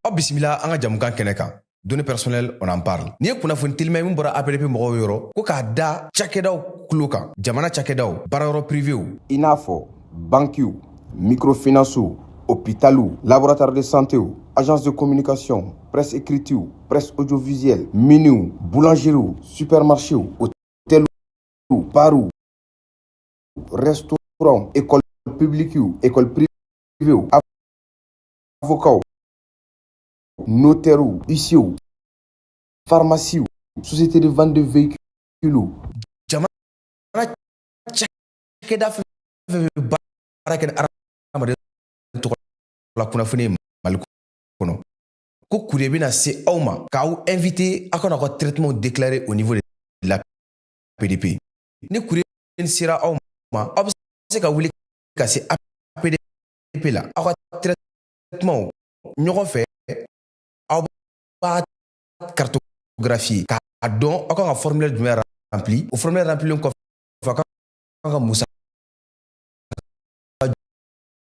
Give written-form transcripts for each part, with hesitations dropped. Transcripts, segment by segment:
Aw bisimila an ka jamukan kɛnɛ kan, données personnelles, on en parle. Nin ye kunnafoni telima ye min bɔra APDP mɔgɔw yɔrɔ, ko k'a da cakɛdaw tulo kan, jamana cakɛdaw, baarayɔrɔ privéw, i n'a fɔ bankiw, microfinancew, hôpitaliw, laboratoire de santéw, agence de communication, presse écritew, presse audiovisuelle, miniw, boulangeriew, supermarchéw, hôteliw, barw, restaurant, école publique, école privée, avocats, notaires, huissiers, pharmacies, société de vente de véhicules, jamana cakɛda fɛn fɛn bɛ baara kɛ ni hadamaden tɔgɔ la kunnafoni ye Mali kɔnɔ, ko courrier bɛna se aw ma k'aw invité aw ka n'aw ka traitement déclarer au niveau de l'APDP. Ni courrier sera aw ma, aw bɛ se ka wuli ka se APDP la, aw ka traitement ɲɔgɔn fɛ, aw b'a cartographier k'a dɔn aw kan ka formulaire jumɛn rempli. O formulaire remplilen kɔfɛ, aw kan ka musaka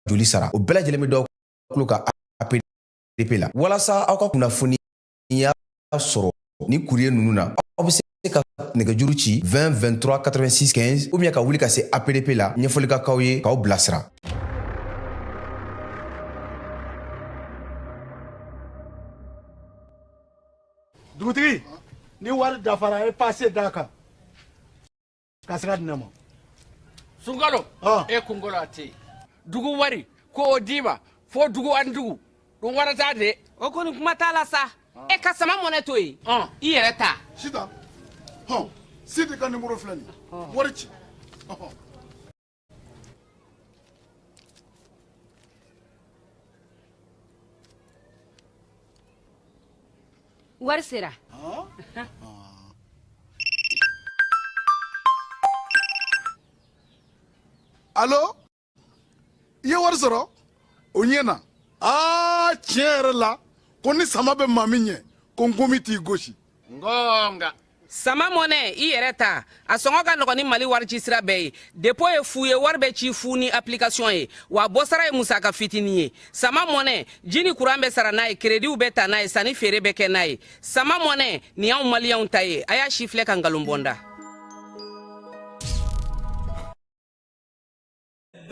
joli sara, o bɛɛ lajɛlen bɛ dɔw tulo ka APDP la. Walasa aw ka kunnafoniya sɔrɔ ni courrier ninnu na, aw bɛ se ka nɛgɛjuru ci 20 23 86 15 ou bien ka wuli ka se APDP la, ɲɛfɔli ka k'aw ye k'aw bilasira. Dugutigi, ni wari dafara, a ye passe d'a kan ka sira di ne ma. Sunkalo. E kunkolo a tɛ yen. Dugu wari ko o d'i ma fo dugu ani dugu ɗum warata de. O kɔni, kuma t'a la sa. E ka Sama Mɔnɛ to yen, i yɛrɛ ta. Sitan, hɔn, Sidi ka nimoro filɛ nin ye, wari ci, ɔhɔn. Wari sera. Alo, i ye wari sɔrɔ, o ɲɛna. Aa, tiɲɛ yɛrɛ la, ko ni sama bɛ maa min ɲɛ, ko nkomi t'i gosi. Ngonga. Sama Mɔnɛ, i yɛrɛ ta, a sɔngɔ ka nɔgɔn ni Mali wari ci sira bɛɛ ye. Dépôt ye fu ye, wari bɛ ci fu ni application ye, wa bɔsara ye musaka fitinin ye. Sama Mɔnɛ, ji ni kuran bɛ sara n'a ye, créditw bɛ ta n'a ye, sanni feere bɛ kɛ n'a ye. Sama Mɔnɛ nin y'anw Maliyɛnw ta ye. A y'a si filɛ ka nkalon bɔnda.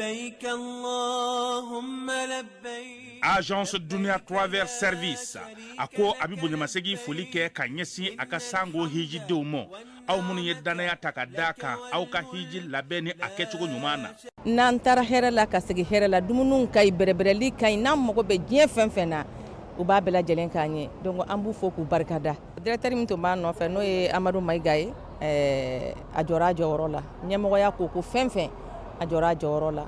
لبيك اللهم لبيك. Agence Dunia Travel Service a ko a bɛ bonyamasegin foli kɛ ka ɲɛsin a ka sango hijidenw ma, aw minnu ye dannaya ta ka da kan aw ka hiji labɛn ni a kɛcogo ɲuman na. N'an taara hɛrɛ la ka segin hɛrɛ la, dumuniw ka ɲi, bɛrɛbɛrɛli ka ɲi. N'an mago bɛ diɲɛ fɛn fɛn na, u b'a bɛɛ lajɛlen k'an ye. Donc an b'u fo k'u barikada. Directeur min tun b'a nɔfɛ, n'o ye Amadu Mayiga ye, a jɔra a jɔyɔrɔ la. Ɲɛmɔgɔya ko ko fɛn fɛn, a jɔra a jɔyɔrɔ la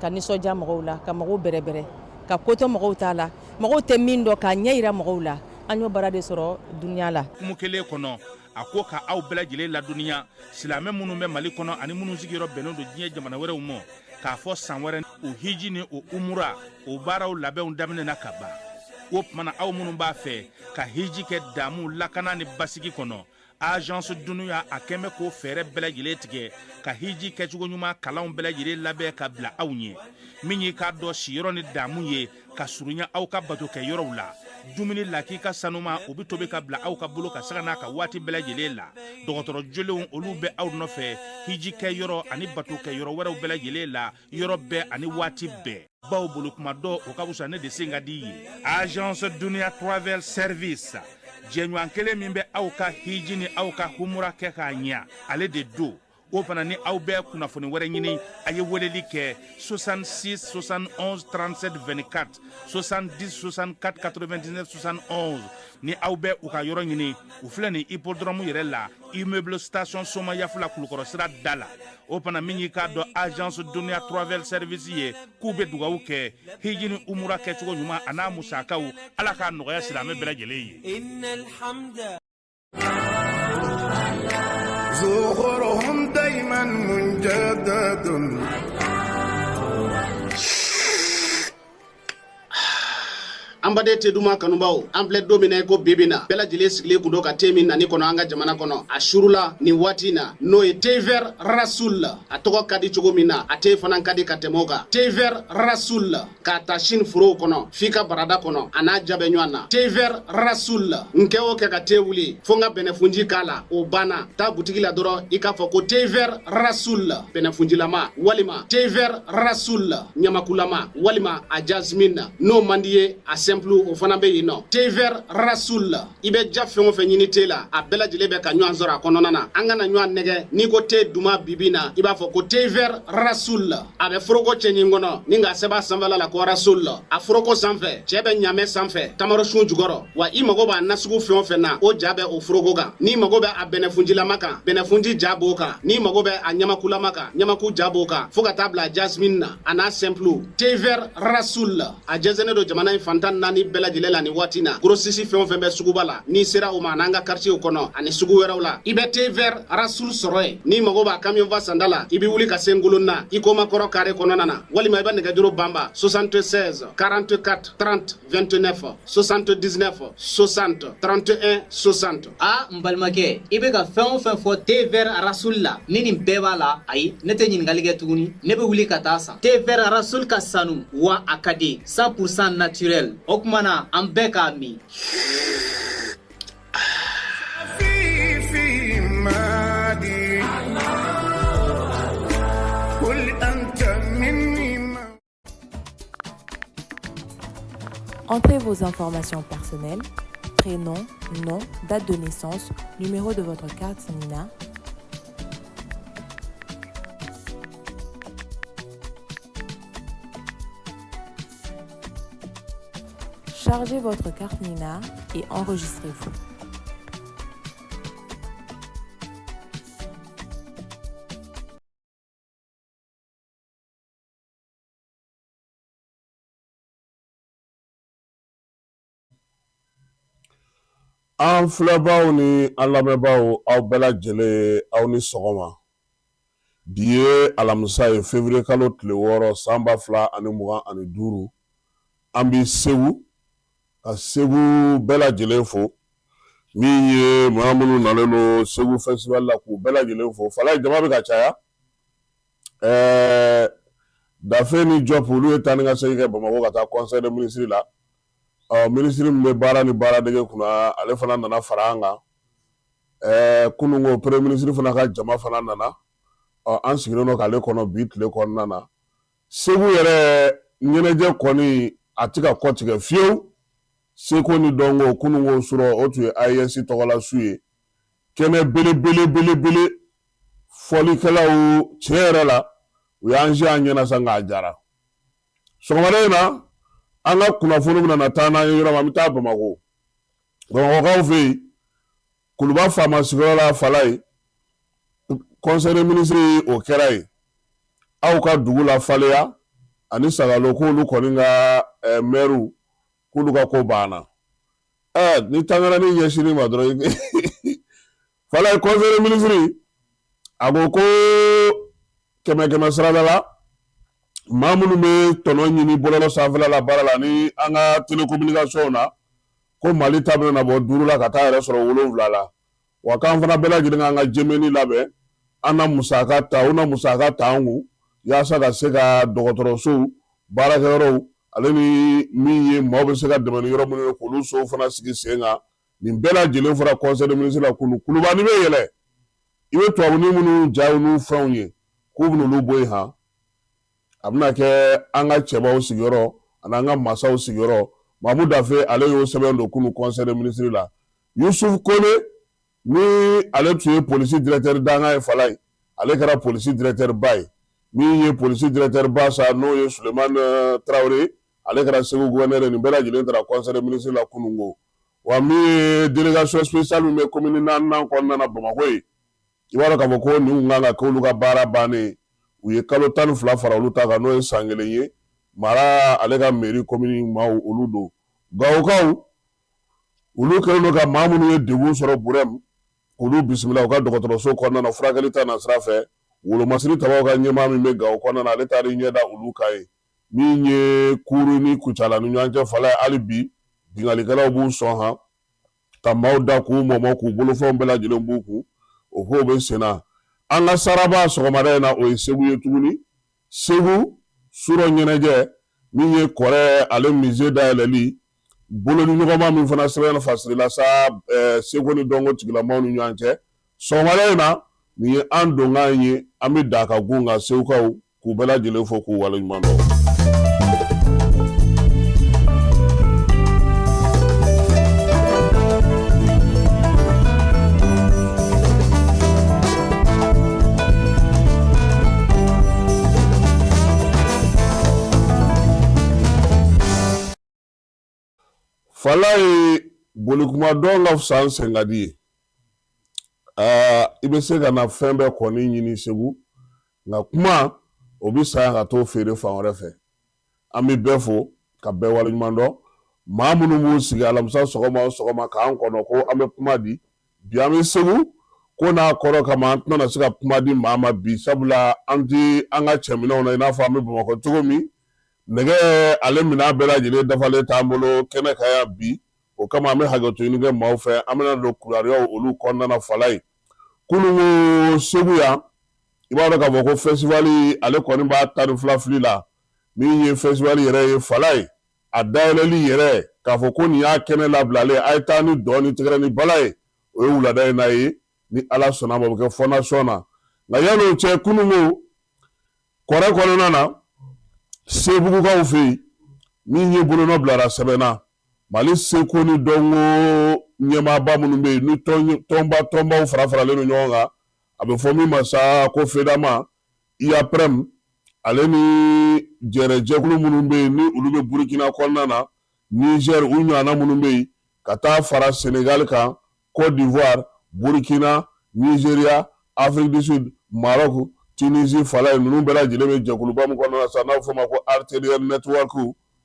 ka nisɔndiya mɔgɔw la, ka mɔgɔw bɛrɛbɛrɛ, ka ko to mɔgɔw t'a la, mɔgɔw tɛ min dɔn, k'a ɲɛ yira mɔgɔw la. An y'o baara de sɔrɔ dunuya la. Kumu kelen kɔnɔ, a ko ka aw bɛɛ lajɛlen ladɔnniya, silamɛ minnu bɛ Mali kɔnɔ ani minnu sigiyɔrɔ bɛnnen don diɲɛ jamana wɛrɛw ma, k'a fɔ san wɛrɛ o hiji ni o umura o baaraw labɛnw daminɛna ka ban. O tuma na, aw minnu b'a fɛ ka hiji kɛ damu, lakana ni basigi kɔnɔ, Agence Dunuya a kɛn bɛ k'o fɛɛrɛ bɛɛ lajɛlen tigɛ ka hiji kɛcogo ɲuman kalanw bɛɛ lajɛlen labɛn ka bila aw ɲɛ. Min y'i k'a dɔn siyɔrɔ ni damu ye ka surunya aw ka bato kɛ yɔrɔw la, dumuni lakika sanuma o bɛ tobi ka bila aw ka bolo ka sanga n'a ka waati bɛɛ lajɛlen la. Dɔgɔtɔrɔ jolenw olu bɛ aw nɔfɛ hiji kɛ yɔrɔ ani bato kɛ yɔrɔ wɛrɛw bɛɛ lajɛlen la, yɔrɔ bɛɛ ani waati bɛɛ. Baw bolo kuma dɔ o ka fisa ne de sen ka di ye. Agence Dunia Travel Service, jɛɲɔgɔn kelen min bɛ aw ka hiji ni aw ka humura kɛ k'a ɲɛ, ale de don. O fana ni aw bɛ kunnafoni wɛrɛ ɲini, a ye weleli kɛ 66 71 37 24, 70 64 99 71. Ni aw bɛ u ka yɔrɔ ɲini, u filɛ nin hippodrome yɛrɛ la, immeuble station Somayafula, Kulukɔrɔ sira da la. O fana min y'i k'a dɔn Agence Dunia Travel Service ye, k'u bɛ dugawu kɛ hiji ni umura kɛcogo ɲuman a n'a musakaw, Ala k'a nɔgɔya silamɛ bɛɛ lajɛlen ye. زخرهم دايما مجدد. An baden te duman kanubaw, an filɛ don min na i ko bibi na, bɛɛ lajɛlen sigilen kun don ka te min nani kɔnɔ an ka jamana kɔnɔ. A surula nin waati na, n'o ye thé vert Rasoul. A tɔgɔ ka di cogo min na, a te fana ka di ka tɛmɛ o kan. Thé vert Rasoul, k'a ta Chine forow kɔnɔ f'i ka barada kɔnɔ, a n'a ja bɛ ɲɔgɔn na. Thé vert Rasoul, n kɛ o kɛ ka te wuli fo n ka bɛnɛfunji k'a la, o banna. Taa butigi la dɔrɔn, i k'a fɔ ko thé vert Rasoul bɛnɛfunjilama, walima thé vert Rasoul ɲamakulama, walima a jasmine. N'o man di ye, a simple o fana bɛ yen nɔ. Thé vert Rasoul, i bɛ ja fɛn o fɛn ɲini te la, a bɛɛ lajɛlen bɛ ka ɲɔgɔn sɔrɔ a kɔnɔna na. An kana ɲɔgɔn nɛgɛ. N'i ko te duman bibi na, i b'a fɔ ko thé vert Rasoul. A bɛ foroko cɛɲi kɔnɔ ni k'a sɛbɛn a sanfɛla la ko Rasoul. A foroko sanfɛ, cɛ bɛ ɲamɛ sanfɛ tamarosun jukɔrɔ. Wa i mago b'a nasugu fɛn o fɛn na, o ja bɛ o foroko kan. N'i mago bɛ a bɛnɛfunjilama kan, bɛnɛfunji ja b'o kan. N'i mago bɛ a ɲamakulama kan, ɲamaku ja b'o kan, fo ka taa bila jasmine na, a n'a simple. Thé vert Rasoul, a jɛnsɛnnen don jamana in fan 14 bɛɛ lajɛlen la nin waati na. Grossiste fɛn o fɛn bɛ suguba la, n'i sera o ma, n'an ka quartier kɔnɔ ani sugu wɛrɛw la, i bɛ thé vert Rasoul sɔrɔ yen. N'i mago b'a camion fa sanda la, i bɛ wuli ka se Ngolonna i koma kɔrɔ carré kɔnɔna na, walima i bɛ nɛgɛjuru banba 76 44 30 29, 79 60 31 60. A n balimakɛ, i bɛ ka fɛn o fɛn fɔ thé vert Rasoul la, ni nin bɛɛ b'a la, ayi, ne tɛ ɲininkali kɛ tuguni, ne bɛ wuli ka taa san. Thé vert Rasoul ka sanu wa a ka di, 100% naturel. O tuma na an bɛɛ k'a min. في في مادي قل أنت مني ما Entrez vos informations personnelles, prénom, nom, date de naissance, numéro de votre carte NINA. Chargez votre carte NINA et enregistrez-vous. An filɛbaw ni an lamɛnbaaw, aw bɛɛ lajɛlen, aw ni sɔgɔma. Bi ye alamisa ye, février kalo tile 6, san 2025. An bi Segu, ka Segu bɛɛ lajɛlen fo. Min ye maa minnu nalen don Segu festival la, k'u bɛɛ lajɛlen fo. Falaye, jama bɛ ka caya. Dafe ni Jɔp, olu ye taa ni ka segin kɛ Bamakɔ ka taa conseil des ministres la. Ɔ minisiri min bɛ baara ni baaradege kunna, ale fana nana fara an kan. Kunun ko premier ministre fana ka jama fana nana. Ɔ an sigilen don k'ale kɔnɔ bi tile kɔnɔna na. Segu yɛrɛ ɲɛnajɛ kɔni a tɛ ka kɔtigɛ fiyewu. Seko ni dɔnko kununko surɔ, o tun ye AES tɔgɔla su ye. Kɛnɛ belebele belebele fɔlikɛlaw tiɲɛ yɛrɛ la, u y'an si an ɲɛna sa, nka a jara. Sɔgɔmada in na, an ka kunnafoni bɛna na taa n'an ye yɔrɔ min, an bɛ taa Bamakɔ. Bamakɔkaw fɛ yen, Kuluba faama sigiyɔrɔ la Falaye, conseil des ministres o kɛra yen. Aw ka dugu la Faleya ani Sagalo, k'olu kɔni ka mɛriw, k'olu ka ko banna. Ni tangara ni ɲɛsinni ma dɔrɔn Falaye, conseil des ministres a ko ko kɛmɛ kɛmɛ sarada la, maa minnu bɛ tɔnɔ ɲini bɔlɔlɔ sanfɛla la baara la ni an ka télécommunication na, ko Mali ta bɛna bɔ 5 la ka taa yɛrɛ sɔrɔ 7 la. Wa k'an fana bɛɛ lajɛlen k'an ka jemeni labɛn, an na musaka ta, u na musaka ta an kun yaasa ka se ka dɔgɔtɔrɔsow, baarakɛyɔrɔw, ale ni min ye maaw bɛ se ka dɛmɛ ni yɔrɔ minnu ye, k'olu sow fana sigi sen kan. Nin bɛɛ lajɛlen fɔra conseil des ministres la kunun. Kuluba, n'i bɛ yɛlɛ, i bɛ tubabuni minnu jaw n'u fɛnw ye, k'u bɛna olu bɔ yen han. A bɛna kɛ an ka cɛbaw sigiyɔrɔ ani an ka masaw sigiyɔrɔ. Mamu Dafe, ale y'o sɛbɛn don kunun conseil des ministres la. Yusuf Kone, ni ale tun ye polisi directeur dankan ye Falaye, ale kɛra polisi directeur ba ye. Min ye polisi directeur ba sa, n'o ye Sulemani Tarawele, ale kɛra Segu gouverneur ye. Nin bɛɛ lajɛlen taara conseil des ministres la kununko. Wa min ye délégation spéciale min bɛ commune naaninan kɔnɔna na Bamakɔ ye, i b'a dɔn k'a fɔ ko nin kun kan ka k'olu ka baara bannen, u ye kalo 12 fara olu ta kan, n'o ye san kelen ye. Mara ale ka mairie commune maaw, olu don. Gawokaw, olu kɛlen don ka maa minnu ye degun sɔrɔ Burɛmu, k'olu bisimila u ka dɔgɔtɔrɔso kɔnɔna na furakɛli ta na sira fɛ. Wolomasiri tabaw ka ɲɛmaa min bɛ Gawo kɔnɔna na, ale taara i ɲɛ da olu kan ye. Min ye Kuru ni Kucala ni ɲɔgɔn cɛ Falaye, hali bi binkannikɛlaw b'u sɔn han ka maaw da k'u mɔmɔ, k'u bolofɛnw bɛɛ lajɛlen b'u kun. O kow bɛ sen na. An ka saraba sɔgɔmada in na, o ye Segu ye tuguni. Segu surɔ ɲɛnajɛ min ye Kɔrɛ ale musée dayɛlɛli bolodiɲɔgɔnma min fana sɛbɛn fasirila sa seko ni dɔnko tigilamaw ni ɲɔgɔn cɛ sɔgɔmada in na, nin ye an donkan ye. An bɛ da ka gun ka Segukaw k'u bɛɛ lajɛlen fo k'u waleɲuman dɔn. Falaye, bolikuma dɔn ka fisa n sen ka di ye. I bɛ se ka na fɛn bɛɛ kɔni ɲini Segu, nka kuma o bɛ san ka t'o feere fan wɛrɛ fɛ. An bɛ bɛɛ fo ka bɛɛ waleɲuman dɔn. Maa minnu b'u sigi alamisa sɔgɔma o sɔgɔma k'an kɔnɔ ko an bɛ kuma di, bi an bɛ Segu ko n'a kɔrɔ kama, an tɛna se ka kuma di maa ma bi, sabula an tɛ an ka cɛminɛnw na i n'a fɔ an bɛ Bamakɔ cogo min. Nɛgɛ ale minɛn bɛɛ lajɛlen dafalen t'an bolo kɛnɛ kan yan bi. O kama an bɛ hakɛto ɲini kɛ maaw fɛ. An bɛna don kibaruyaw olu kɔnɔna na Falaye. Kununko Segu yan, i b'a dɔn k'a fɔ ko festival ale kɔni b'a 12 fili la. Min ye festival yɛrɛ ye Falaye, a dayɛlɛli yɛrɛ k'a fɔ ko nin y'a kɛnɛ labilalen, a ye taa ni dɔn ni tɛgɛrɛ ni bala ye, o ye wulada in na ye, ni Ala sɔnna ma, o bɛ kɛ fondation na. Nka yan'o cɛ, kununko Kɔrɛ kɔnɔna na, Sebugukaw fɛ yen, min ye bolonɔ bilara sɛbɛn na, Mali seko ni dɔnko ɲɛmaaba minnu bɛ yen, ni tɔnba tɔnbaw fara faralen don ɲɔgɔn kan, a bɛ fɔ min ma sa ko FEDAMA, IAPREM, ale ni jɛrɛjɛkulu minnu bɛ yen, ni olu bɛ Burukina kɔnɔna na, Nizɛri, u ɲɔgɔnna minnu bɛ yen, ka taa fara Senegali kan, Côte d'Ivoire, Burkina, Nigeria, Afrique du Sud, Maroc, Tunisie, Falaye, ninnu bɛɛ lajɛlen bɛ jɛkuluba min kɔnɔna na sa, n'a bɛ f'o ma ko RTDR Network,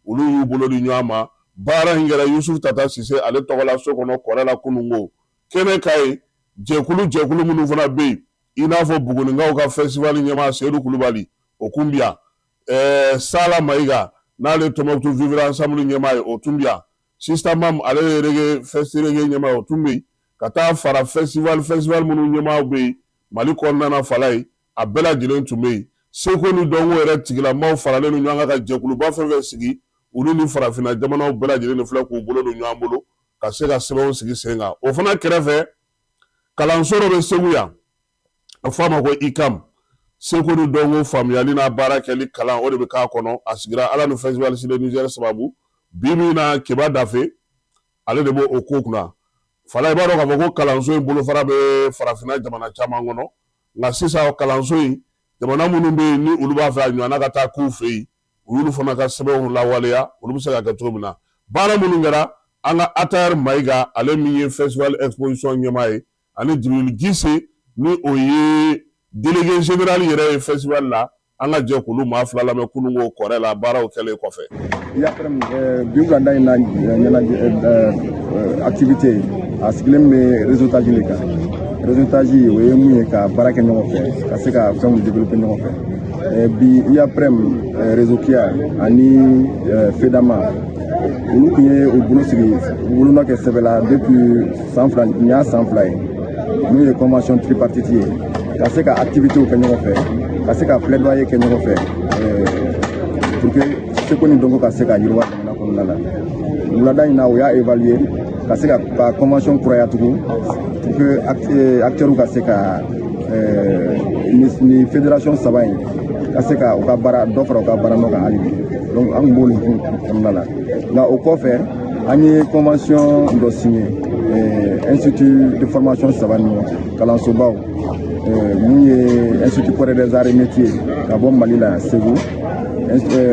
olu y'u bolo di ɲɔgɔn ma. Baara in kɛra Yusuf Tata Sise ale tɔgɔla so kɔnɔ Kɔrɛ la kununko. Kɛnɛ kan yen, jɛkulu jɛkulu minnu fana bɛ yen, i n'a fɔ Bugunikaw ka festival ɲɛmaa Seyidu Kulubali, o kun bɛ yan. Sala Mayiga, n'ale ye Tombouctou Vivre Ensemble ɲɛmaa ye, o tun bɛ yan. Sista Mam, ale ye reggae festi reggae ɲɛmaa ye, o tun bɛ yen. Ka taa fara festival festival minnu ɲɛmaaw bɛ yen Mali kɔnɔna na Falaye, a bɛɛ lajɛlen tun bɛ yen. Seko ni dɔnko yɛrɛ tigilamaw faralen don ɲɔgɔn kan ka jɛkuluba fɛn fɛn sigi, olu ni farafinna jamanaw bɛɛ lajɛlen de filɛ k'u bolo don ɲɔgɔn bolo ka se ka sɛbɛnw sigi sen kan. O fana kɛrɛfɛ, kalanso dɔ bɛ Segu yan, a fɔ a ma ko ICAM. Seko ni dɔnko faamuyali n'a baara kɛli kalan, o de bɛ k'a kɔnɔ. A sigira Ala ni Festival sur le Niger sababu. Bi min na, Keba Dafe, ale de b'o o ko kunna. Fala, i b'a dɔn k'a fɔ ko kalanso in bolofara bɛ farafinna jamana caman kɔnɔ, nka sisan kalanso in, jamana minnu bɛ yen ni olu b'a fɛ a ɲɔgɔnna ka taa k'u fɛ yen, u y'olu fana ka sɛbɛnw lawaleya, olu bɛ se ka kɛ cogo min na. Baara minnu kɛra, an ka Atayɛri Mayiga, ale min ye festival exposition ɲɛmaa ye, ani Jibril Gise, ni o ye délégué général yɛrɛ ye festival la, an ka jɛ k'olu maa fila lamɛn kununko kɔrɛ la baaraw kɛlen kɔfɛ. UAPREM bi wulada in na ɲɛnajɛ activité, a sigilen bɛ réseautage de kan. Réseautage, o ye mun ye? Ka baara kɛ ɲɔgɔn fɛ, ka se ka fɛnw développer ɲɔgɔn fɛ. Bi UAPREM, Réseau KIA ani FEDAMA, olu tun ye u bolo sigi, u bolonɔ kɛ sɛbɛn la depuis san 2. Nin y'a san 2 ye, n'o ye convention tripartite ye, ka se ka activités kɛ ɲɔgɔn fɛ, ka se ka plaidoyer kɛ ɲɔgɔn fɛ pour que seko ni dɔnko ka se ka yiriwa jamana kɔnɔna la. Wulada in na, o y'a évaluer ka se ka convention kuraya tugun pour que acteurs ka se ka ni fédération saba in ka se ka u ka baara dɔ fara u ka baara nɔ kan hali bi. Donc an tun b'o hukumu kɔnɔna la. Nka o kɔfɛ, an ye convention dɔ signé institut de formation saba ni ɲɔgɔn cɛ, kalansobaw mun ye: Institut Kɔrɛ des Arts et Métiers ka bɔ Mali la, Segu,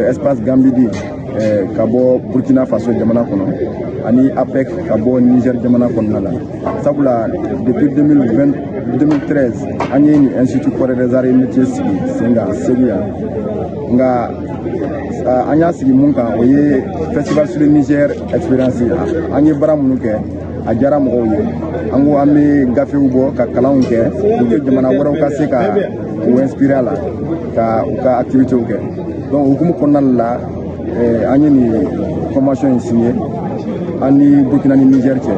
Espace Gambidi ka bɔ Burkina Faso jamana kɔnɔ, ani APEC ka bɔ Niger jamana kɔnɔna la. Sabula depuis 2020, 2013, an ye nin Institut Kɔrɛ des Arts et Métiers sigi sen kan Segu yan. Nka an y'a sigi mun kan? O ye Festival sur le Niger expérience ye. An ye baara minnu kɛ, a diyara mɔgɔw ye. An ko an bɛ gafew bɔ ka kalanw kɛ pour que jamana wɛrɛw ka se ka u inspirer a la ka u ka activités kɛ. Donc hukumu kɔnɔna la, an ye nin convention in signé an ni Burkina ni Niger cɛ,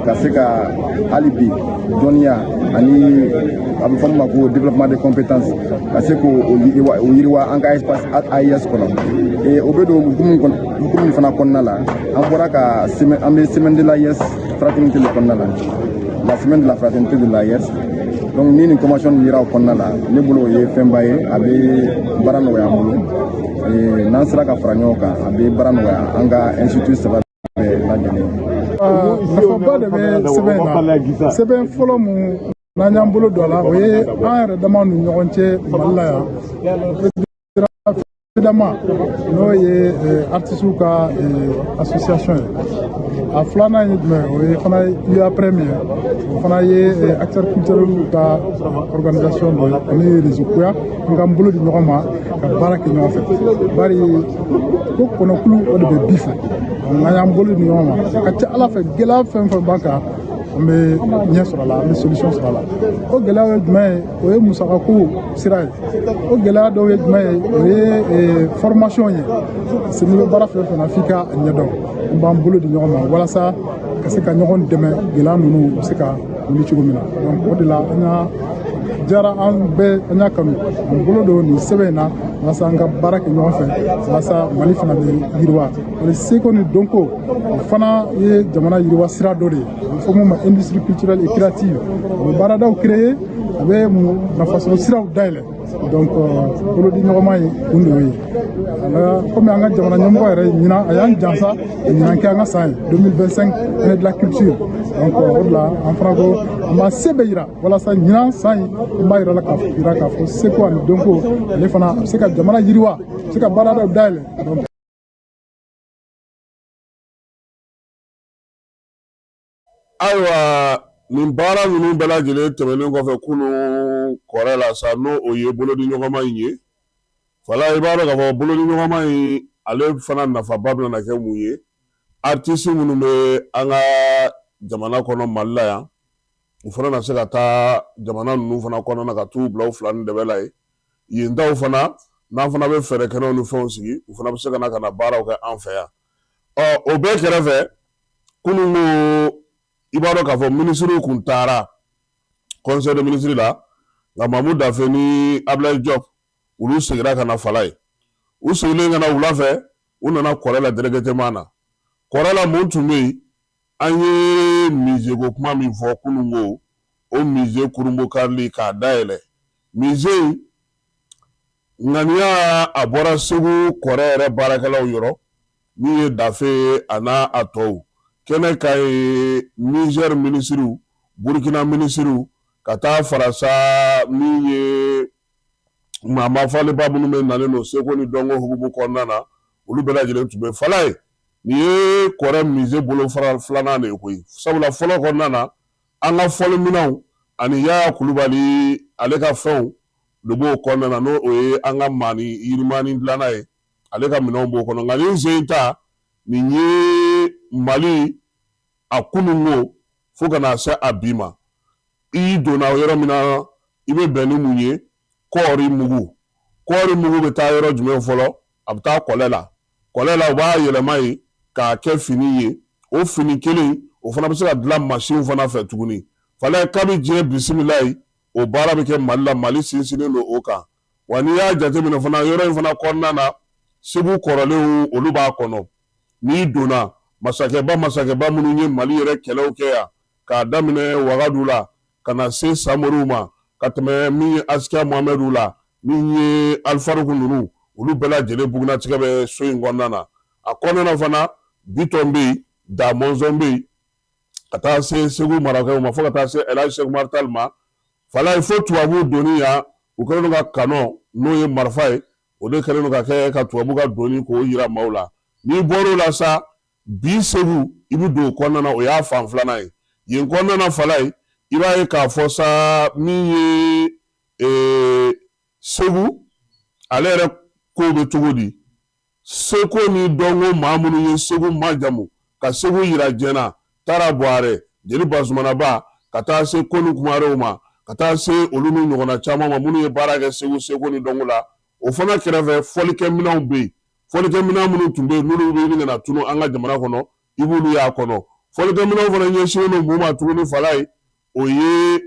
ka se ka hali bi dɔnniya ani a bɛ fɔ min ma ko développement des compétences, ka se k'o yiriwa an ka espace AES kɔnɔ. O bɛ don hukumu min fana kɔnɔna la, an bɔra ka semaine, an bɛ semaine de l'AES fraternité de kɔnɔna la, la semaine de la fraternité de l'AES. Donc ni nin convention nin yira o kɔnɔna la, ne bolo o ye fɛnba ye, a bɛ baara nɔgɔya an bolo. N'an sera ka fara ɲɔgɔn kan, a bɛ baara nɔgɔya an ka institut saba bɛɛ lajɛlen. Nafaba de bɛ sɛbɛn in na. Sɛbɛn fɔlɔ mun n'an y'an bolo don a la, o ye an yɛrɛ damaw ni ɲɔgɔn cɛ Mali la yan, FEDAMA, n'o ye artisiw ka association ye. A filanan ye jumɛn? O ye fana UAPREM ye, o fana ye acteur culturel ka organisation dɔ ye, ani Réseau KUYA. An k'an bolo di ɲɔgɔn ma ka baara kɛ ɲɔgɔn fɛ, bari ko kɔnɔkulu, o de bɛ bi fɛ. N'an y'an bolo di ɲɔgɔn ma, a ka ca Ala fɛ, gɛlɛya fɛn fɛn b'an kan, an bɛ ɲɛ sɔrɔ a la, an bɛ solution sɔrɔ a la. O gɛlɛya ye jumɛn ye? O ye musakako sira ye. O gɛlɛya dɔw ye jumɛn ye? O ye formation ye. Parce que n'i bɛ baara fɛn fɛn na, f'i ka a ɲɛdɔn. An b'an bolo di ɲɔgɔn ma walasa ka se ka ɲɔgɔn dɛmɛ, gɛlɛya ninnu bɛ se ka wuli cogo min na. Donc o de la, an y'a diyara an bɛɛ, an y'a kanu an bolo don nin sɛbɛn in na walasa an ka baara kɛ ɲɔgɔn fɛ, walasa Mali fana bɛ yiriwa. Ani seko ni dɔnko, o fana ye jamana yiriwa sira dɔ de ye. A bɛ fɔ mun ma industrie culturelle et créative. A bɛ baaradaw créer, a bɛ nafasɔrɔ siraw dayɛlɛ. Donc bolodi ɲɔgɔnma ye kun de y'o ye. Komi an ka jamana ɲɛmɔgɔ yɛrɛ ɲinan a y'an jansa a ɲinan kɛ an ka san ye 2025, année de la culture. Donc o de la, an fana ko an b'a se bɛɛ yira walasa ɲinan san in, an b'a yira la k'a yira k'a fɔ seko ani dɔnko, ale fana a bɛ se ka jamana yiriwa, a bɛ se ka baaradaw dayɛlɛ. Donc Ayiwa, nin baara ninnu bɛɛ lajɛlen tɛmɛnen kɔfɛ kunun kɔrɛ la sa, n'o o ye bolodiɲɔgɔnma in ye. Fala, i b'a dɔn k'a fɔ bolodiɲɔgɔnma in, ale fana nafaba bɛna kɛ mun ye? Artiste minnu bɛ an ka jamana kɔnɔ, Mali la yan, u fana na se ka taa jamana ninnu fana kɔnɔna ka t'u bila u fila ni dɛbɛ la yen. Yen taw fana, n'an fana bɛ fɛɛrɛ kɛnɛw ni fɛnw sigi, u fana bɛ se ka na ka na baaraw kɛ an fɛ yan. Ɔ, o bɛɛ kɛrɛfɛ, kunun ko, i b'a dɔn k'a fɔ minisiriw kun taara conseil de ministre la, nka Mamu Dafe ni Ablaye Diop, olu seginna ka na Fala ye. U seginnen ka na wula fɛ, u nana kɔrɛ la directement na. Kɔrɛ la, mun tun bɛ yen? An ye musée ko kuma min fɔ kunun ko, o musée kurunbonkarili k'a dayɛlɛ, musée in Ŋaniya a bɔra Segu kɔrɛ yɛrɛ baarakɛlaw yɔrɔ min ye Dafe ye a n'a a tɔw kɛnɛ kan ye Nizɛri minisiriw, Burukina minisiriw ka taa fara sa min ye maa mafaleba minnu bɛ nalen don seko ni dɔnko hukumu kɔnɔna na, olu bɛɛ lajɛlen tun bɛ Falaye. Nin ye kɔrɛ musée bolofara filanan de ye koyi, sabula fɔlɔ kɔnɔna na an ka fɔliminɛnw ani Yaya Kulubali ale ka fɛnw de b'o kɔnɔna na, n'o ye an ka maani yirimani dilanna ye, ale ka minɛnw b'o kɔnɔ. Nka nin sen ta, nin ye Mali a kununko fo ka na se a bi ma. I donna yɔrɔ min na, i bɛ bɛn ni mun ye? Kɔɔri mugu. Kɔɔri mugu bɛ taa yɔrɔ jumɛn fɔlɔ? A bɛ taa kɔlɛ la. Kɔlɛ la, u b'a yɛlɛma yen k'a kɛ fini ye. O fini kelen, o fana bɛ se ka dilan masinw fana fɛ tuguni. Falaye, kabi diɲɛ bisimilayi, o baara bɛ kɛ Mali la. Mali sinsinnen don o kan. Wa n'i y'a jateminɛ fana, yɔrɔ in fana kɔnɔna na, Segu kɔrɔlenw, olu b'a kɔnɔ. N'i donna, masakɛba masakɛba minnu ye Mali yɛrɛ kɛlɛw kɛ yan, k'a daminɛ Wagadu la ka na se Samoriw ma, ka tɛmɛ min ye Asikiya Mohamɛdiw la, min ye Alifaruku ninnu, olu bɛɛ lajɛlen bugunnatigɛ bɛ so in kɔnɔna na. A kɔnɔna na fana, Bitɔn bɛ yen, Da Mɔnzɔn bɛ yen, ka taa se Segu marakɛw ma, fo ka taa se Elhaji Sɛki Umaru Tali ma. Falaye, fo tubabuw donni yan, u kɛlen don ka kanɔ, n'o ye marifa ye, o de kɛlen don ka kɛ ka tubabu ka donni k'o jira maaw la. N'i bɔr'o la sa, bi Segu, i bɛ don o kɔnɔna na, o y'a fan filanan ye. Yen kɔnɔna na Falaye, i b'a ye k'a fɔ sa min ye Segu ale yɛrɛ ko bɛ cogo di, seko ni dɔnko maa minnu ye Segu majamu ka Segu yira diɲɛ na, Tara Buwarɛ, Jeli Basumanaba, ka taa se Koni Kumarew ma, ka taa se olu ni ɲɔgɔnna caman ma minnu ye baara kɛ Segu seko ni dɔnko la. O fana kɛrɛfɛ, fɔlikɛminɛnw bɛ yen, fɔlikɛminɛn minnu tun bɛ yen n'olu bɛ ɲini ka na tunu an ka jamana kɔnɔ, i b'olu y'a kɔnɔ. Fɔlikɛminɛnw fana ɲɛsinnen don mun ma tuguni Falaye? O ye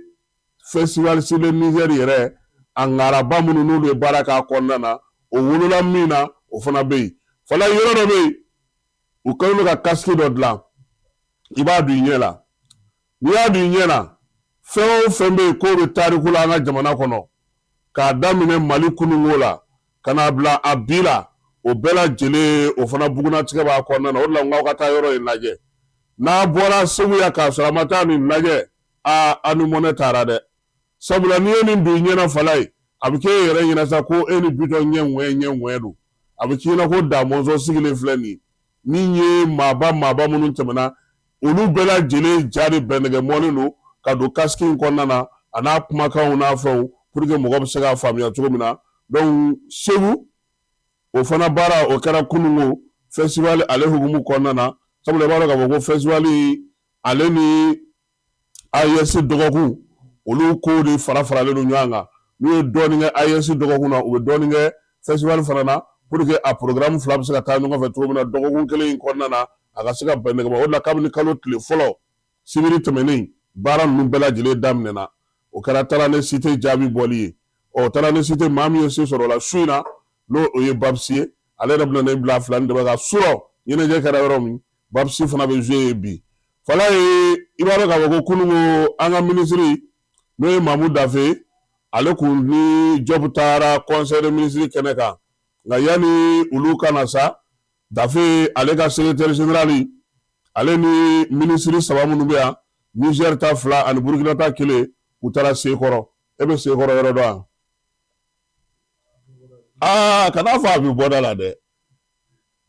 festival sur le Niger yɛrɛ, a ŋaraba minnu n'olu ye baara k'a kɔnɔna na, o wolola min na, o fana bɛ yen. Falaye, yɔrɔ dɔ bɛ yen, u kɛlen don ka casque dɔ dilan, i b'a don i ɲɛ la. N'i y'a don i ɲɛ na, fɛn o fɛn bɛ yen k'o bɛ tariku la an ka jamana kɔnɔ, k'a daminɛ Mali kununko la ka n'a bila a bi la, o bɛɛ lajɛlen o fana bugunnatigɛ b'a kɔnɔna na. O de la n k'aw ka taa yɔrɔ in lajɛ. N'a bɔra Segu yan k'a sɔrɔ a ma taa nin lajɛ, aa, aw ni mɔnɛ taara dɛ. Sabula n'i ye nin don i ɲɛ na Falaye, a bɛ k'e yɛrɛ ɲɛna sa ko e ni Bitɔn ɲɛ ŋwɛn ɲɛ ŋwɛn don. A bɛ k'i ɲɛna ko Da Mɔnzɔn sigilen filɛ nin ye. Min ye maaba maaba minnu tɛmɛna, olu bɛɛ lajɛlen ja de bɛnɛgɛ mɔlen don ka don casque in kɔnɔna na, a n'a kumakanw n'a fɛnw, pour que mɔgɔ bɛ se k'a faamuya cogo min na. Donc Segu, o fana baara o kɛra kununko festival ale hukumu kɔnɔna na, sabula i b'a dɔn k'a fɔ ko festival ale ni AES dɔgɔkun, olu kow de fara faralen don ɲɔgɔn kan. N'u ye dɔɔnin kɛ AES dɔgɔkun na, u bɛ dɔɔnin kɛ festival fana na, pour que a programme fila bɛ se ka taa ɲɔgɔn fɛ cogo min na dɔgɔkun kelen in kɔnɔna na, a ka se ka bɛn nɛgɛma. O de la kabini kalo tile fɔlɔ sibiri tɛmɛnen, baara ninnu bɛɛ lajɛlen daminɛna. O kɛra Taranɛ Cité jaabi bɔli ye. Ɔ, Taranɛ Cité, maa min ye se sɔrɔ o la su in na, n'o o ye Babsi ye, ale yɛrɛ bɛna ne bila fila ni dɛmɛ kan surɔ ɲɛnajɛ kɛra yɔrɔ min, Babsi fana bɛ jouer yen bi. Falaye, i b'a dɔn k'a fɔ ko kununko an ka minisiri, n'o ye Mamu Dafe ye, ale kun ni Jɔbu taara conseil des ministres kɛnɛ kan. Nka yanni olu ka na sa, Dafe ale ka secrétaire général, ale ni minisiri saba minnu bɛ yan, Niger ta fila ani Burukina ta kelen, u taara Sekɔrɔ. E bɛ Sekɔrɔ yɔrɔ dɔn wa? Aa, kana fɔ a bɛ bɔda la dɛ.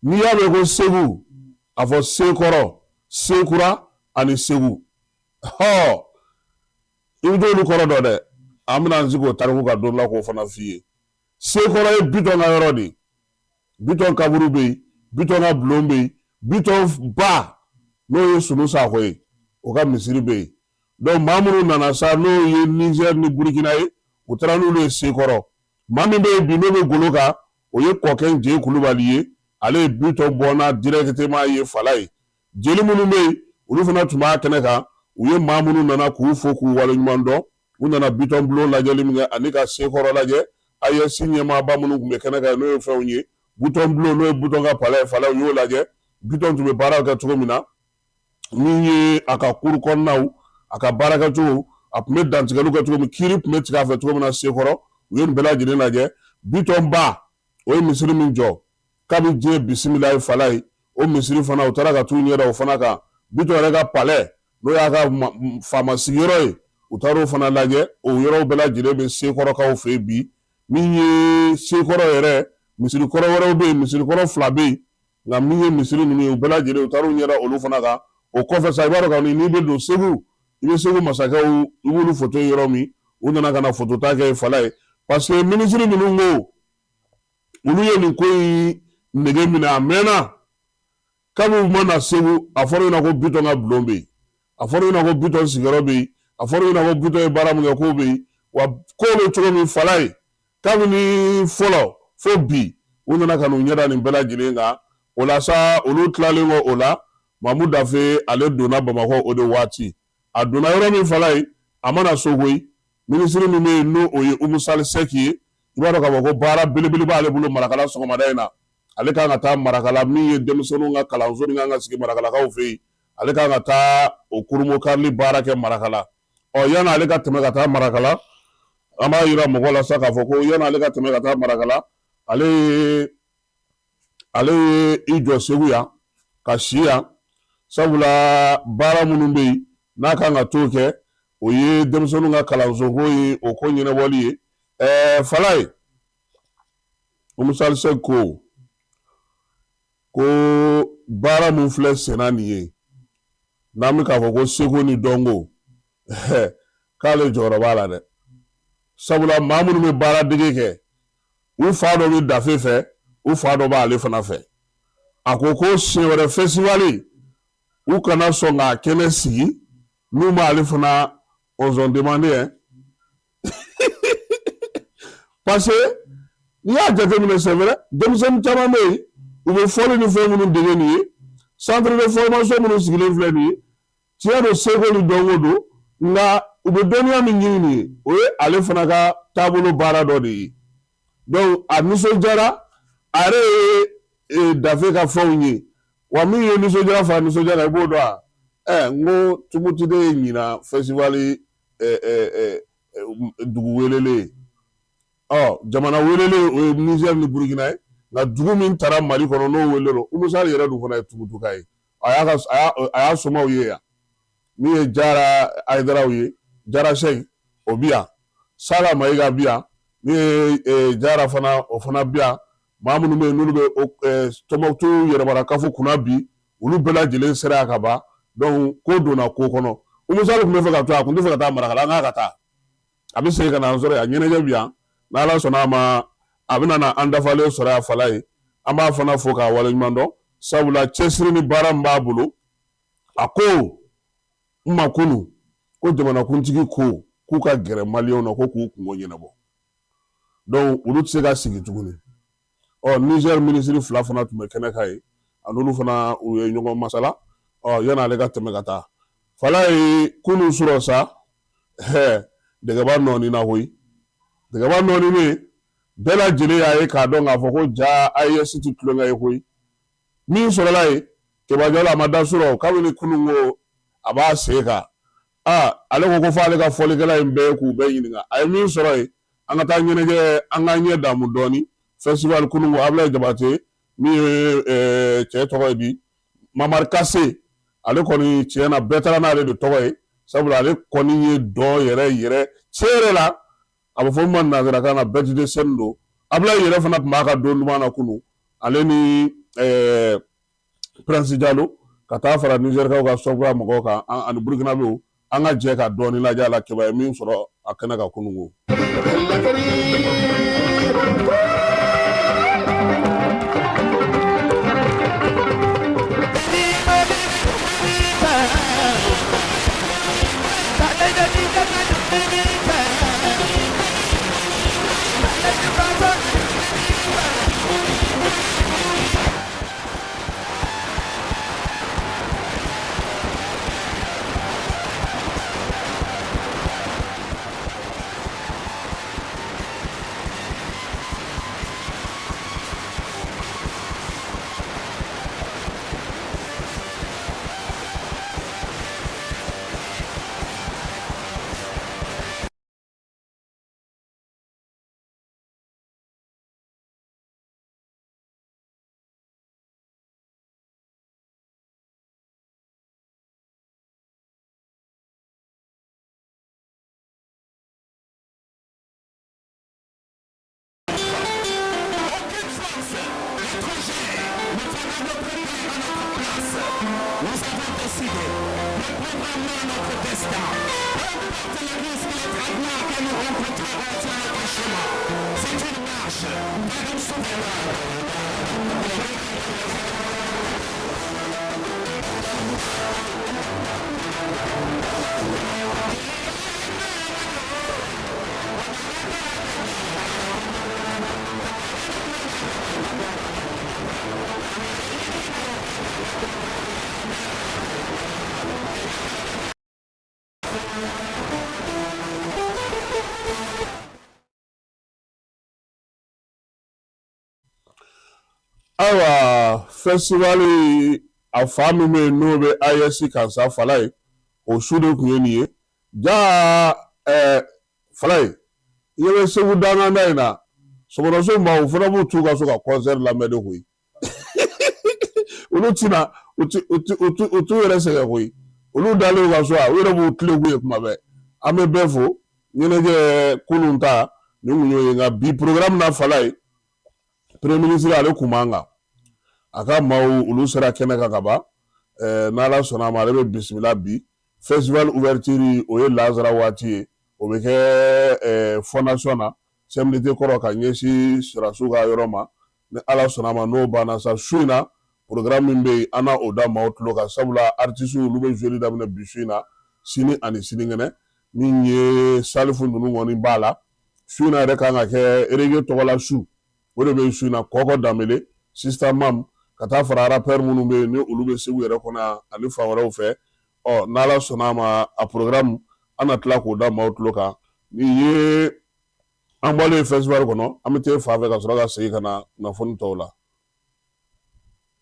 N'i y'a mɛn ko Segu, a fɔ Sekɔrɔ, Sekura ani Segu. Hɔ, i bɛ t'olu kɔrɔ dɔn dɛ. An bɛna an sigi o tariku kan don dɔ la k'o fana f'i ye. Sekɔrɔ ye Bitɔn ka yɔrɔ de ye. Bitɔn kaburu bɛ yen, Bitɔn ka bulon bɛ yen, Bitɔn ba n'o ye Sunu Sakɔ ye, o ka misiri bɛ yen. Donc maa minnu nana sa, n'o ye Niger ni Burukina ye, u taara n'olu ye Sekɔrɔ. Maa min bɛ yen bi n'o bɛ golo kan, o ye Kɔkɛn Je Kulubali ye. Ale ye Bitɔn bɔnna directement ye Falaye. Jeli minnu bɛ yen, olu fana tun b'a kɛnɛ kan. U ye maa minnu nana k'u fo k'u waleɲuman dɔn. U nana Bitɔn bulon lajɛli min kɛ ani ka Sekɔrɔ lajɛ, AES ɲɛmaaba minnu tun bɛ kɛnɛ kan, n'o ye fɛnw ye, Bitɔn bulon, n'o ye Bitɔn ka palais ye Falaye, u y'o lajɛ. Bitɔn tun bɛ baaraw kɛ cogo min na, min ye a ka cour kɔnɔnaw, a ka baarakɛcogo, a tun bɛ dantigɛliw kɛ cogo min, kiiri tun bɛ tigɛ a fɛ cogo min na Sekɔrɔ, u ye nin bɛɛ lajɛlen lajɛ. Bitɔn ba o ye misiri min jɔ kabi diɲɛ bisimila ye Falaye, o misiri fana u taara ka t'u ɲɛ da o fana kan. Bitɔn yɛrɛ ka palais, n'o y'a ka faama sigiyɔrɔ ye, u taara o fana lajɛ. O yɔrɔw bɛɛ lajɛlen bɛ Sekɔrɔkaw fɛ yen bi. Min ye Sekɔrɔ yɛrɛ, misiri kɔrɔ wɛrɛw bɛ yen, misiri kɔrɔ fila bɛ yen, nka min ye misiri ninnu ye, u bɛɛ lajɛlen u taara u ɲɛ da olu fana kan. O kɔfɛ sa, i b'a dɔn kɔni, n'i bɛ don Segu, i bɛ Segu masakɛw, i b'olu foto ye yɔrɔ min, u nana ka na foto ta kɛ Falaye, parce que minisiri ninnu ko olu ye nin ko in nege minɛ a mɛnna. Kabi u ma na Segu, a fɔra u ɲɛna ko Bitɔn ka bulon bɛ yen, a fɔra u ɲɛna ko Bitɔn sigiyɔrɔ bɛ yen, a fɔra u ɲɛna ko Bitɔn ye baara min kɛ k'o bɛ yen. Wa ko bɛ cogo min Falaye, kabini fɔlɔ fo bi, u nana ka n'u ɲɛ da nin bɛɛ lajɛlen kan. O la sa, olu tilalen kɔ o la, Mamu Dafe ale donna Bamakɔ o de waati. A donna yɔrɔ min Falaye, a ma na so koyi. Minisiri min bɛ yen, n'o o ye Umu Sali Sɛki ye, i b'a dɔn k'a fɔ ko baara belebele b'ale bolo Marakala sɔgɔmada in na. Ale kan ka taa Marakala, min ye denmisɛnninw ka kalanso min kan ka sigi Marakalakaw fɛ yen, ale kan ka taa o kurunbonkarili baara kɛ Marakala. Ɔ, yanni ale ka tɛmɛ ka taa Marakala, an b'a yira mɔgɔw la sa k'a fɔ ko yanni ale ka tɛmɛ ka taa Marakala, ale ye i jɔ Segu yan ka si yan, sabula baara minnu bɛ yen n'a kan ka t'o kɛ, o ye denmisɛnninw ka kalansoko ye, o ko ɲɛnabɔli ye. Falaye, Umu Sali Sɛki ko baara min filɛ senna nin ye, n'an bɛ k'a fɔ ko seko ni dɔnko, k'ale jɔyɔrɔ b'a la dɛ, sabula maa minnu bɛ baara dege kɛ, u fa dɔ bɛ Dafe fɛ, u fa dɔ b'ale fana fɛ. A ko ko siɲɛ wɛrɛ festival, u kana sɔn k'a kɛnɛ sigi n'u m'ale fana on demandé hein. Parce que n'i y'a jateminɛ, c'est vrai, denmisɛnnin caman bɛ yen, u bɛ fɔli ni fɛn minnu dege nin ye, centre de formation minnu sigilen filɛ nin ye, tiɲɛ don, seko ni dɔnko don, nka u bɛ dɔnniya min ɲini nin ye, o ye ale fana ka taabolo baara dɔ de ye. Donc a nisɔndiyara, a yɛrɛ ye Dafe ka fɛnw ye. Wa min ye nisɔndiya fara nisɔndiya kan, i b'o dɔn wa? N ko Tumutu de ye ɲinan festival dugu welelen ye. Ɔ, jamana welelen, o ye Nizɛri ni Burukina ye, nka dugu min taara Mali kɔnɔ n'o welelen don, Umu Sali yɛrɛ dun fana ye Tumutuka ye. A y'a somaw ye yan, min ye Jara Ayidaraw ye, Jara Sɛki o bi yan, Sala Mayiga bi yan, min ye Jara fana, o fana bi yan. Maa minnu bɛ yen n'olu bɛ Tɔnbukutu yɛrɛmarakafo kunna bi, olu bɛɛ lajɛlen sera yan ka ban. Donc ko donna ko kɔnɔ. Umu Sali tun bɛ fɛ ka to, a tun tɛ fɛ ka taa Marakala, an k'a ka taa, a bɛ segin ka na an sɔrɔ yan, ɲɛnajɛ bɛ yan. N'Ala sɔnna a ma, a bɛna na an dafalen sɔrɔ yan Falaye. An b'a fana fo k'a waleɲuman dɔn, sabula cɛsiri ni baara min b'a bolo. A ko n ma kunun ko jamanakuntigi ko k'u ka gɛrɛ maliyɛnw na ko k'u kunko ɲɛnabɔ, donc olu tɛ se ka sigi tuguni. Ɔ, Niger minisiri fila fana tun bɛ kɛnɛ kan yen, a n'olu fana u ye ɲɔgɔn masala. Ɔ, yanni ale ka tɛmɛ ka taa Falaye, kunun surɔ sa, hɛ, dɛgɛba nɔɔni na koyi, dɛgɛba nɔɔninen, bɛɛ lajɛlen y'a ye k'a dɔn k'a fɔ ko ja AES tɛ tulonkɛ ye koyi. Min sɔrɔla yen, Keba Jalo, a ma da surɔ kabini kunun ko a b'a sen kan. Aa, ale ko ko f'ale ka fɔlikɛla in bɛɛ k'u bɛɛ ɲininka a ye min sɔrɔ yen. An ka taa ɲɛnajɛ, an k'an ɲɛ damu dɔɔni festival kunun ko. Abulayi Jabate, min ye cɛ tɔgɔ ye bi, Mamari Kase, ale kɔni tiɲɛ na bɛɛ taara n'ale de tɔgɔ ye, sabula ale kɔni ye dɔn yɛrɛ yɛrɛ tiɲɛ yɛrɛ la, a bɛ fɔ min ma nanzarakan na bête de scène don. Abulayi yɛrɛ fana tun b'a ka don duman na kunun, ale ni Prince Jalo ka taa fara Nizɛrikaw ka Sɔgura mɔgɔw kan ani Burukinabew. An ka jɛ ka dɔɔnin lajɛ a la, Keba ye min sɔrɔ a kɛnɛ kan kunun ko. Ayiwa, festival a fa min bɛ yen n'o bɛ AES kan sa, Falaye, o su de tun ye nin ye. Ja Falaye, i ɲɛ bɛ Segu danganda in na, sɔgɔnɔso maaw fana b'u t'u ka so ka concert lamɛn de koyi. Olu tɛna u t'u yɛrɛ sɛgɛn koyi. Olu dalen u ka so, a u yɛrɛ b'u tilen k'u ye kuma bɛɛ. An bɛ bɛɛ fo. Ɲɛnajɛ kunun ta nin kun y'o ye, nka bi programme na, Falaye, premier ministre ale kun b'an kan, a ka maaw olu sera kɛnɛ kan ka ban. N'Ala sɔnna a ma, ale bɛ bisimila bi. Festival ouverture, o ye lazara waati ye, o bɛ kɛ fondation na, CMDT kɔrɔ, ka ɲɛsin sɔrɔdasiw ka yɔrɔ ma. Ni Ala sɔnna a ma, n'o banna sa, su in na programme min bɛ yen, an na o da maaw tulo kan, sabula artistes olu bɛ jouer daminɛ bi su in na, sini ani sinikɛnɛ. Min ye Salifu ninnu kɔni b'a la, su in na yɛrɛ kan ka kɛ reggae tɔgɔla su, o de bɛ su in na. Kɔkɔ Danbele, Sista Mam, ka taa fara rappeur minnu bɛ yen ni olu bɛ Segu yɛrɛ kɔnɔ yan ani fan wɛrɛw fɛ. Ɔ n'Ala sɔnna a ma, a programme an na tila k'o da maaw tulo kan. Nin ye an bɔlen festival kɔnɔ, an bɛ taa fan fɛ ka sɔrɔ ka segin ka na kunnafoni tɔw la.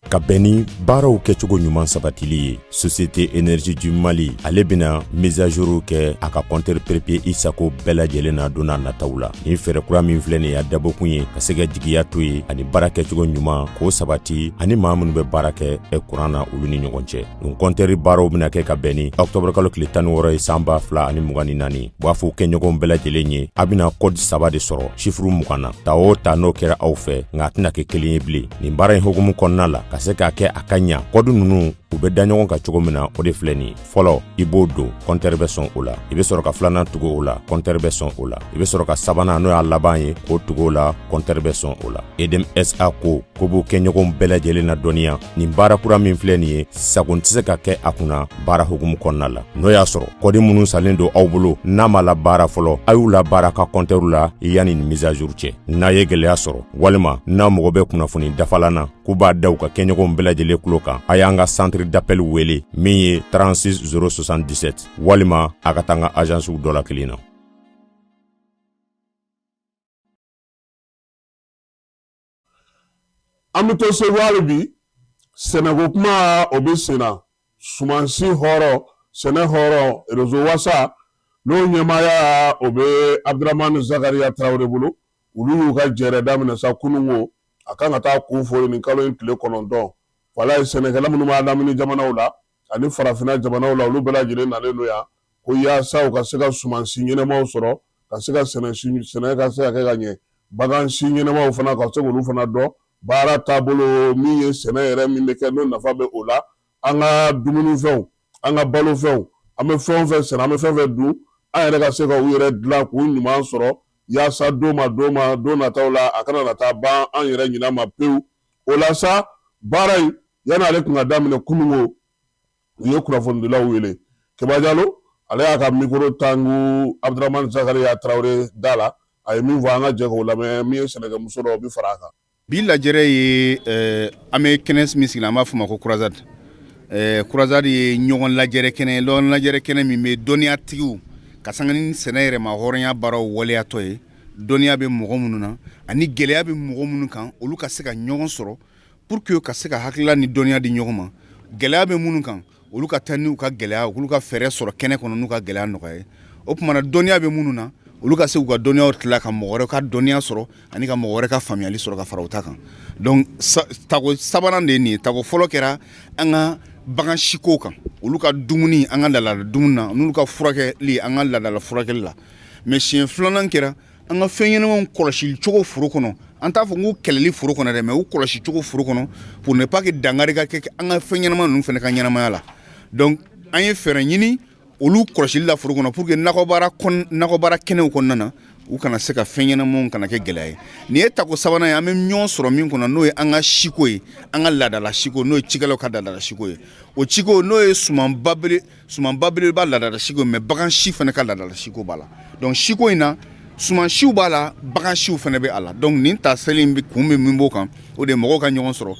Ka bɛn ni baaraw kɛcogo ɲuman sabatili ye, Société Énergie du Mali ale bɛna mise à jour kɛ a ka compteur prépayé i sago bɛɛ lajɛlen na don n'a nataw la. Nin fɛɛrɛ kura min filɛ nin ye, a dabɔkun ye ka se ka jigiya to ye ani baara kɛcogo ɲuman k'o sabati ani maa minnu bɛ baara kɛ kuran na, olu ni ɲɔgɔn cɛ. Nin kɔntɛri baaraw bɛna kɛ ka bɛn ni ɔktɔburu kalo tile 16 ye, san 2024. B'a fɔ kɛɲɔgɔnw bɛɛ lajɛlen ye, a bɛna kɔdi saba de sɔrɔ sifuru 20 na. Ta o ta, n'o kɛra aw fɛ, nka a tɛna kɛ kelen ye bilen. Nin baara in hukumu kɔnɔna la, ka se k'a kɛ a ka ɲa, kɔdi ninnu u bɛ da ɲɔgɔn kan cogo min na, o de filɛ nin ye. Fɔlɔ, i b'o don, kɔntɛri bɛ sɔn o la. I bɛ sɔrɔ ka filanan tugu o la, kɔntɛri bɛ sɔn o la. I bɛ sɔrɔ ka sabanan, n'o y'a laban ye, k'o tugu o la, kɔntɛri bɛ sɔn o la. Edm SA ko ko b'u kɛɲɔgɔnw bɛɛ lajɛlen na dɔnniya, nin baara kura min filɛ nin ye, sagon tɛ se ka kɛ a kunna baara hukumu kɔnɔna la. N'o y'a sɔrɔ kɔdi minnu salen don aw bolo n'a ma labaara fɔlɔ, a y'u labaara ka kɔntɛriw la yanni nin mise à jour cɛ. N'a ye gɛlɛya sɔrɔ walima n'a mago bɛ kunnafoni dafalan na, k'u b'a da u ka kɛɲɔgɔnw bɛɛ lajɛlen tulo kan, a y'an ka centre d'appel wele min ye 36 077, walima a ka taa an ka agencew dɔ la kelen na. An bɛ to Segu hali bi. Sɛnɛko kuma o bɛ sen na. Sumansi hɔrɔn, sɛnɛ hɔrɔn, réseau Wasa, n'o ɲɛmaaya o bɛ Abdramani Zakariya Tarawele bolo, olu y'u ka jɛrɛ daminɛ sa kununko, a kan ka taa kun fori nin kalo in tile 9. Walayi, sɛnɛkɛla minnu b'a lamini jamanaw la ani farafinna jamanaw la, olu bɛɛ lajɛlen nalen don yan ko yaasa u ka se ka sumansi ɲɛnamaw sɔrɔ, ka se ka sɛnɛ ka se ka kɛ ka ɲɛ, bagan si ɲɛnamaw fana ka se k'olu fana dɔn, baara taabolo min ye sɛnɛ yɛrɛ min bɛ kɛ, n'o nafa bɛ o la, an ka dumunifɛnw, an ka balofɛnw, an bɛ fɛn o fɛn sɛnɛ, an bɛ fɛn fɛn dun, an yɛrɛ ka se ka u yɛrɛ dilan k'u ɲuman sɔrɔ, yaasa don ma don ma don nataw la, a kana na taa ban an yɛrɛ ɲinɛ ma pewu. O la sa, baara in yanni ale tun ka daminɛ kununko, u ye kunnafonidilaw wele. Keba Jalo ale y'a ka mikoro tangu Abdramani Zakariya Tarawele da la. A ye min fɔ, an ka jɛ k'o lamɛn. Min ye sɛnɛkɛmuso dɔ, o bɛ fara a kan. Bi lajɛrɛ ye an bɛ kɛnɛ min sigi, an b'a fɔ ma ko croisade. Croisade ye ɲɔgɔn lajɛrɛ kɛnɛ, ɲɔgɔn lajɛrɛ kɛnɛ min bɛ dɔnniyatigiw ka sanga ni sɛnɛ yɛrɛma hɔrɔnya baaraw waleyatɔ ye, dɔnniya bɛ mɔgɔ minnu na ani gɛlɛya bɛ mɔgɔ minnu kan, olu ka se ka ɲɔgɔn sɔrɔ pour que ka se ka hakilila ni dɔnniya di ɲɔgɔn ma. Gɛlɛya bɛ minnu kan, olu ka taa n'u ka gɛlɛya, olu ka fɛɛrɛ sɔrɔ kɛnɛ kɔnɔ n'u ka gɛlɛya nɔgɔya ye. O tuma na, dɔnniya bɛ minnu na, olu ka se k'u ka dɔnniyaw tila ka mɔgɔ wɛrɛ ka dɔnniya sɔrɔ ani ka mɔgɔ wɛrɛ ka faamuyali sɔrɔ ka fara u ta kan. Donc tako sabanan de ye nin ye. Tako fɔlɔ kɛra an ka bagan siko kan, olu ka dumuni, an ka laadala dumuni na, n'olu ka furakɛli, an ka laadala furakɛli la. Mais siɲɛ filanan kɛra an ka fɛn ɲɛnamaw kɔlɔsili cogo foro kɔnɔ. An t'a fɔ n ko kɛlɛli foro kɔnɔ dɛ, mais u kɔlɔsi cogo foro kɔnɔ pour ne pas que dankari ka kɛ an ka fɛn ɲɛnama ninnu fana ka ɲɛnamaya la. Donc an ye fɛɛrɛ ɲini olu kɔlɔsili la foro kɔnɔ pour que nakɔbaara kɛnɛw kɔnɔna na, U kana se ka fɛn ɲɛnamaw kana kɛ gɛlɛya ye. Nin ye tako sabanan ye an bɛ ɲɔgɔn sɔrɔ min kɔnɔ, n'o ye an ka siko ye, an ka laadala siko, n'o ye cikɛlaw ka laadala siko ye. O ciko, n'o ye sumanba belebeleba laadala siko, mais bagan si fana ka laadala siko b'a la. Donc siko in na, suman siw b'a la, bagan siw fana bɛ a la. Donc nin ta seli in bɛ kun bɛ min b'o kan, o de ye mɔgɔw ka ɲɔgɔn sɔrɔ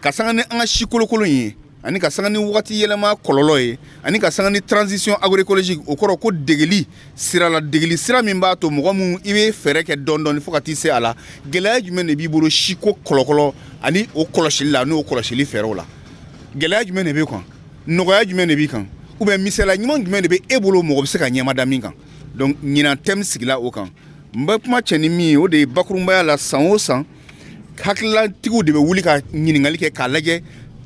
ka sanga ni an ka si kolokolo in ye, ani ka sanga ni wagati yɛlɛma kɔlɔlɔ ye, ani ka sanga ni transition agroécologique. O kɔrɔ ko degeli sira la, degeli sira min b'a to mɔgɔ min i bɛ fɛɛrɛ kɛ dɔɔni dɔɔni fo ka t'i se a la. Gɛlɛya jumɛn de b'i bolo siko kɔlɔkɔlɔ ani o kɔlɔsili la, n'o kɔlɔsili fɛɛrɛw la? Gɛlɛya jumɛn de b'i kan? Nɔgɔya jumɛn de b'i kan? Ou bien misaliya ɲuman jumɛn de bɛ e bolo, mɔgɔ bɛ se ka ɲɛmada min kan? Donc ɲinan thème sigila o kan. N bɛ kuma cɛ ni min ye, o de ye bakurunbaya la, san o san hakililatigiw de bɛ wuli ka ɲininkali kɛ k'a lajɛ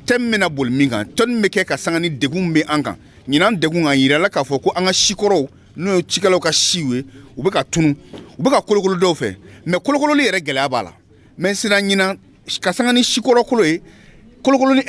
thème bɛna boli min kan, thème bɛ kɛ ka sanga ni degun bɛ an kan. Ɲinan degun, a yirala k'a fɔ ko an ka sikɔrɔw, n'o ye cikɛlaw ka siw ye, u bɛ ka tunu, u bɛ ka kolokolo dɔw fɛ, mais kolokololi yɛrɛ gɛlɛya b'a la. Mais sisan ɲinan, ka sanga ni sikɔrɔkolo ye, kolokololi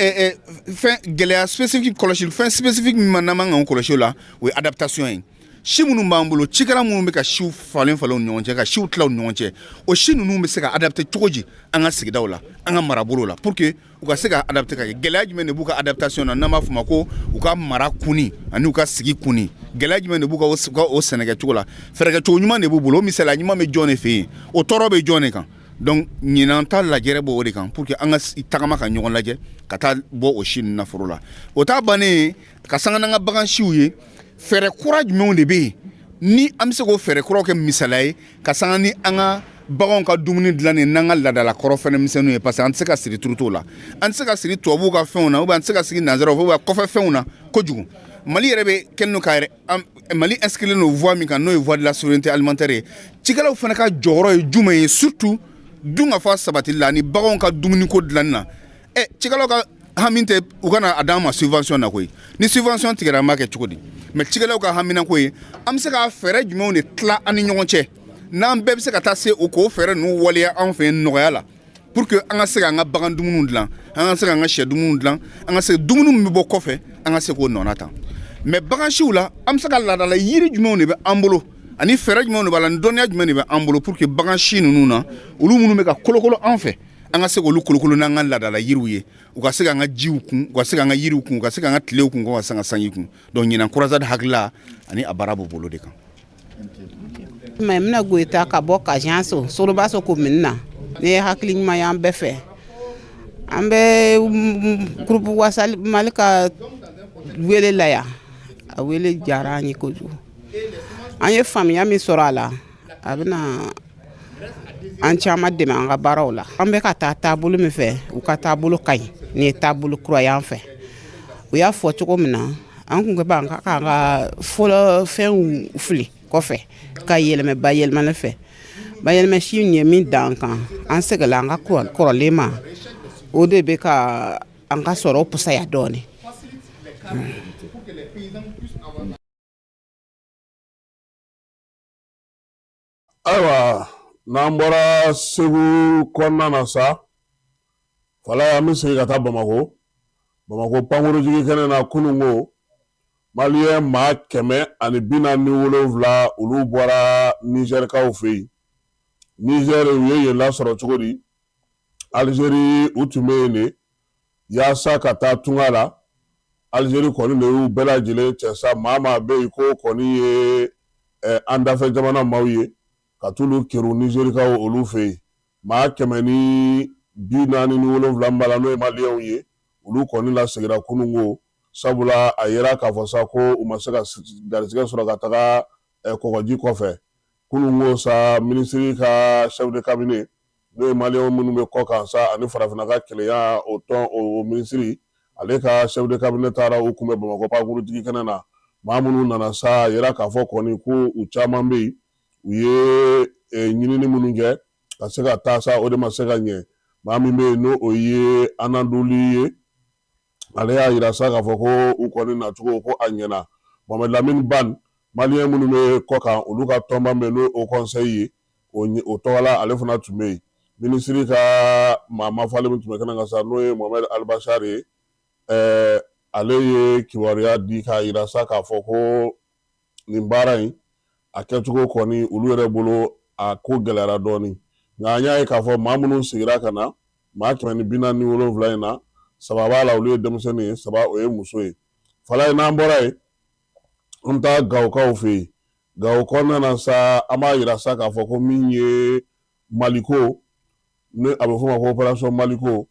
fɛn gɛlɛya spécifique, kɔlɔsili fɛn spécifique min ma n'an man kan kɔlɔsi o la, o ye adaptation ye. Si minnu b'an bolo, cikɛla minnu bɛ ka siw falen falen u ni ɲɔgɔn cɛ, ka siw tila u ni ɲɔgɔn cɛ, o si ninnu bɛ se ka adapter cogo di an ka sigidaw la, an ka marabolo la, pour que u ka se ka adapter ka kɛ? Gɛlɛya jumɛn de b'u ka adaptation na, n'an b'a fɔ ma ko u ka mara kunni ani u ka sigi kunni? Gɛlɛya jumɛn de b'u ka o sɛnɛkɛcogo la? Fɛɛrɛkɛcogo ɲuman de b'u bolo? O misaliya ɲuman bɛ jɔn de fɛ yen? O tɔɔrɔ bɛ jɔn de kan? Donc ɲinan ta lajɛrɛ b'o de kan, pour que an ka tagama ka ɲɔgɔn lajɛ ka taa bɔ o si ninnu na foro la. O t'a bannen, ka sanga n'an ka bagan siw ye, fɛɛrɛ kura jumɛnw de bɛ yen ni an bɛ se k'o fɛɛrɛ kuraw kɛ misaliya ye, ka sanga ni an ka baganw ka dumuni dilannen n'an ka laadala kɔrɔ fɛnɛ misɛnninw ye? Parce que an tɛ se ka siri turutow la, an tɛ se ka siri tubabuw ka fɛnw na, ou bien an tɛ se ka sigi nanzaraw fɛ, ou bien kɔfɛ fɛnw na kojugu. Mali yɛrɛ bɛ kɛlen don k'a yɛrɛ, Mali inscrilen don voie min kan, n'o ye voie de la souveraineté alimentaire ye, cikɛlaw fana ka jɔyɔrɔ ye jumɛn ye, surtout dunkafa sabatili la ani baganw ka dumuniko dilanni na? Ɛ, cikɛlaw ka hami tɛ u kana a d'an ma subvention na koyi. Ni subvention tigɛra, an b'a kɛ cogo di? Mais cikɛlaw ka haminako ye, an bɛ se ka fɛɛrɛ jumɛnw de tila an ni ɲɔgɔn cɛ, n'an bɛɛ bɛ se ka taa se o k'o fɛɛrɛ ninnu waleya anw fɛ nɔgɔya la, pour que an ka se k'an ka bagan dumuniw dilan, an ka se k'an ka sɛ dumuniw dilan, an ka se dumuni min bɛ bɔ kɔfɛ, an ka se k'o nɔna ta. Mais bagan siw la, an bɛ se ka laadala yiri jumɛnw de bɛ an bolo, ani fɛɛrɛ jumɛnw de b'a la, ni dɔnniya jumɛn de bɛ an bolo, pour que bagan si ninnu na, olu minnu bɛ ka kolokolo an fɛ, an ka se k'olu kolokolo n'an ka laadala yiriw ye, u ka se k'an ka jiw kun, u ka se k'an ka yiriw kun, u ka se k'an ka tilew kun, ka se ka sanji kun. Donc ɲinan croisade hakilila ani a baara b'o bolo de kan. Maimuna Goyita ka bɔ Kajanso Sorobaso komini na. Ne ye hakili ɲuman y'an bɛɛ fɛ. An bɛ groupe WhatsApp Mali ka wele la yan, a wele diyara an ye kojugu. An ye faamuya min sɔrɔ a la, a bɛna an caman dɛmɛ an ka baaraw la. An bɛ ka taa taabolo min fɛ, u ka taabolo ka ɲi. Nin ye taabolo kura y'an fɛ. U y'a fɔ cogo min na, an kun b'an ka k'an ka fɔlɔ fɛnw fili kɔfɛ ka yɛlɛmɛ bayɛlɛmali fɛ. Bayɛlɛma si ye min dan an kan, an seginna an ka kɔrɔlen ma, o de bɛ ka an ka sɔrɔ fisaya dɔɔnin. Ayiwa, n'an bɔra Segu kɔnɔna na sa, Falaye, an bɛ segin ka taa Bamakɔ. Bamakɔ pankurunjigin kɛnɛ na kununko, maliyɛn maa 147, olu bɔra Nizɛrikaw fɛ yen. Nizɛri, u ye yen lasɔrɔ cogo di? Alizeri, u tun bɛ yen de yaasa ka taa tunga la. Alizeri kɔni de y'u bɛɛ lajɛlen cɛ sa, maa maa bɛ yen ko kɔni ye an dafɛ jamana maaw ye, ka t'olu kerun Nizerikaw olu fɛ yen. Maa 147 b'a la, n'o ye maliyɛnw ye, olu kɔni lasegira kununko, sabula a yera k'a fɔ sa ko u ma se ka garisɛgɛ sɔrɔ ka taga kɔgɔji kɔfɛ. Kununko sa, minisiri ka chef de cabinet, n'o ye maliyɛnw minnu bɛ kɔ kan sa ani farafinna ka kelenya o tɔn o minisiri, ale ka chef de cabinet taara u kunbɛn Bamakɔ pankurunjigin kɛnɛ na. Maa minnu nana sa, a yera k'a fɔ kɔni ko u caman bɛ yen, u ye ɲinini minnu kɛ ka se ka taa sa, o de ma se ka ɲɛ. Maa min bɛ yen, n'o o ye Anadoli ye, ale y'a yira sa k'a fɔ ko u kɔni nacogo ko a ɲɛna. Mohamed Lamine Ban, maliyɛn minnu bɛ kɔ kan, olu ka tɔnba min n'o Haut Conseil ye, o tɔgɔ la, ale fana tun bɛ yen. Minisiri ka maa mafalen min tun bɛ kɛnɛ kan sa, n'o ye Mohamed Albachar ye, ale ye kibaruya di k'a yira sa k'a fɔ ko nin baara in a kɛcogo kɔni olu yɛrɛ bolo a ko gɛlɛyara dɔɔnin. Nka an y'a ye k'a fɔ maa minnu segira ka na, maa 147 in na, saba b'a la olu ye denmisɛnnin ye, saba o ye muso ye. Falaye, n'an bɔra yen, an bɛ taa Gawokaw fɛ yen. Gawo kɔnɔna na sa, an b'a yira sa k'a fɔ ko min ye Maliko, ni a bɛ f'o ma ko opération Maliko,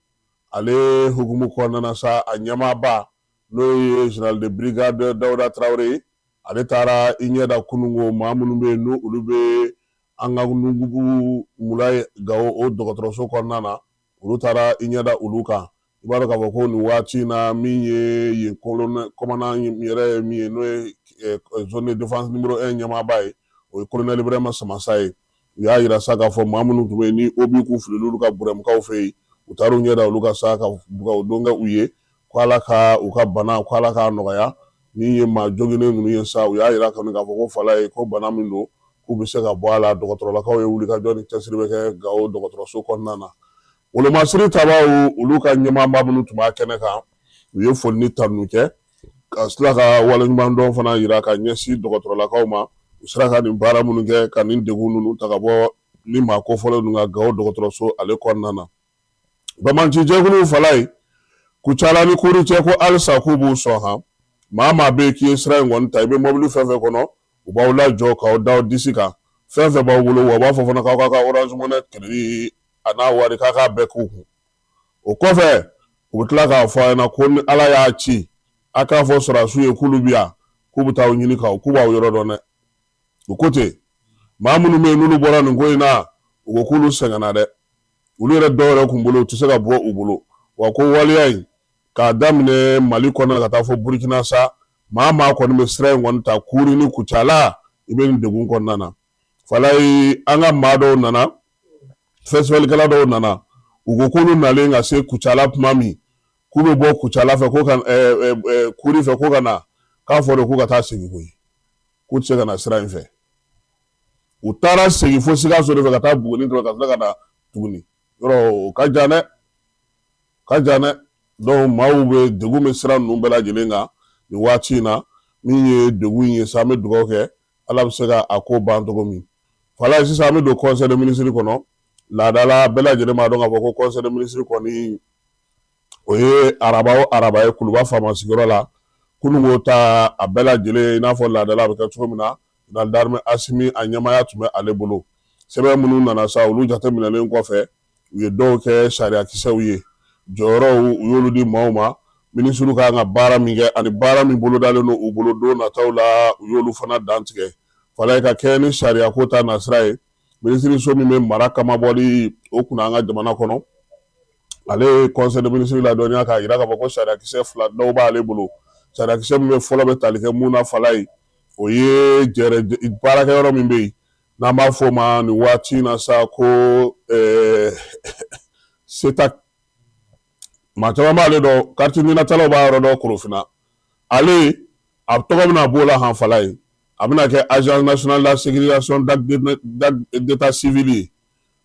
ale hukumu kɔnɔna na sa, a ɲɛmaaba n'o ye général de brigade Dawuda Tarawele ye, ale taara i ɲɛ da kununko maa minnu bɛ yen n'olu olu bɛ an ka Nungubugu Mulayi Gawo o dɔgɔtɔrɔso kɔnɔna na, olu taara i ɲɛ da olu kan. I b'a dɔn k'a fɔ ko nin waati in na, min ye yen commandant yɛrɛ ye min ye, n'o ye zone de défense numéro 1 ɲɛmaaba ye, o ye colonel Ibrahima Samasa ye. U y'a yira sa k'a fɔ maa minnu tun bɛ yen ni obus kun filil'olu ka burɛmukaw fɛ yen, u taara u ɲɛ da olu kan sa ka dugawu don kɛ u ye ko Ala ka u ka bana ko Ala k'a nɔgɔya. Min ye maa joginnen ninnu ye sa, u y'a yira kɔni k'a fɔ ko Falaye ko bana min don k'u bɛ se ka bɔ a la. Dɔgɔtɔrɔlakaw ye wulikajɔ ni cɛsiri bɛ kɛ Gawo dɔgɔtɔrɔso kɔnɔna na. Wolomasiri tabaw olu ka ɲɛmaaba minnu tun b'a kɛnɛ kan, u ye foli ni tanu kɛ ka tila ka waleɲumandɔn fana yira ka ɲɛsin dɔgɔtɔrɔlakaw ma. U sera ka nin baara minnu kɛ ka nin degun ninnu ta ka bɔ ni maa kofɔlen ninnu kan Gawo dɔgɔtɔrɔso ale kɔnɔna na. Banbaanci jɛkulu Falaye, Kucala ni Kori cɛ, ko halisa k'u b'u sɔn han. Maa maa bɛ yen k'i ye sira in kɔni ta, i bɛ mɔbili fɛn fɛn kɔnɔ, u b'aw lajɔ k'aw da aw disi kan fɛn fɛn b'aw bolo, wa u b'a fɔ fana k'aw k'a ka Orange Money crédit a n'a wari k'a k'a bɛɛ k'u kun. O kɔfɛ, u bɛ tila k'a fɔ a ɲɛna ko ni Ala y'a ci, a k'a fɔ sɔrɔdasiw ye k'olu bɛ yan, k'u bɛ taa aw ɲini k'aw k'u b'aw yɔrɔ dɔn dɛ. U ko ten, maa minnu bɛ yen n'olu bɔra nin ko in na, u ko k'olu sɛgɛnna dɛ. Olu yɛrɛ dɔw yɛrɛ kun bolo, u tɛ se ka bɔ u bolo. Wa ko waleya in k'a daminɛ Mali kɔnɔ ka taa fɔ Burukina sa, maa maa kɔni bɛ sira in kɔni ta Kuri ni Kucala, i bɛ nin degun kɔnɔna na. Falaye, an ka maa dɔw nana, festivalikɛla dɔw nana, u ko k'olu nalen ka se Kucala tuma min k'u bɛ bɔ Kucala fɛ ko ka Kuri fɛ ko ka na, k'a fɔ de k'u ka taa segin koyi, k'u tɛ se ka na sira in fɛ. U taara segin fo Sikaso de fɛ ka taa Buguni tɛmɛ ka tila ka na tuguni. Yɔrɔ o ka jan dɛ, ka jan dɛ. Donc maaw bɛ degun bɛ sira ninnu bɛɛ lajɛlen kan nin waati in na. Min ye degun ye sa, an bɛ dugawu kɛ Ala bɛ se ka a ko ban cogo min. Falaye, sisan an bɛ don conseil des ministres kɔnɔ. Laada la, bɛɛ lajɛlen b'a dɔn k'a fɔ ko conseil des ministres kɔni, o ye araba o araba ye Kuluba faama sigiyɔrɔ la. Kununko ta a bɛɛ lajɛlen, i n'a fɔ laada la a bɛ kɛ cogo min na, général d'armée Asimi a ɲɛmaaya tun bɛ ale bolo. Sɛbɛn minnu nana sa, olu jateminɛlen kɔfɛ, u ye dɔw kɛ sariyakisɛw ye, jɔyɔrɔw u y'olu di maaw ma, minisiriw ka kan ka baara min kɛ ani baara min bolodalen don u bolo don nataw la, u y'olu fana dantigɛ. Falaye, ka kɛɲɛ ni sariyako ta nasira ye, minisiriso min bɛ mara kamabɔli o kunna an ka jamana kɔnɔ, ale ye conseil des ministres ladɔnniya k'a jira k'a fɔ ko sariyakisɛ fila dɔw b'ale bolo. Sariyakisɛ min bɛ fɔlɔ bɛ tali kɛ mun na Falaye, o ye jɛrɛ baarakɛyɔrɔ min bɛ yen n'an b'a fɔ o ma nin waati in na sa ko CETAC. Maa caman b'ale dɔn, carte NINA talaw b'a yɔrɔ dɔn Korofina. Ale a tɔgɔ bɛna b'o la han Falaye, a bɛna kɛ agence nationale de la sécurisation d'acte d'état civil ye.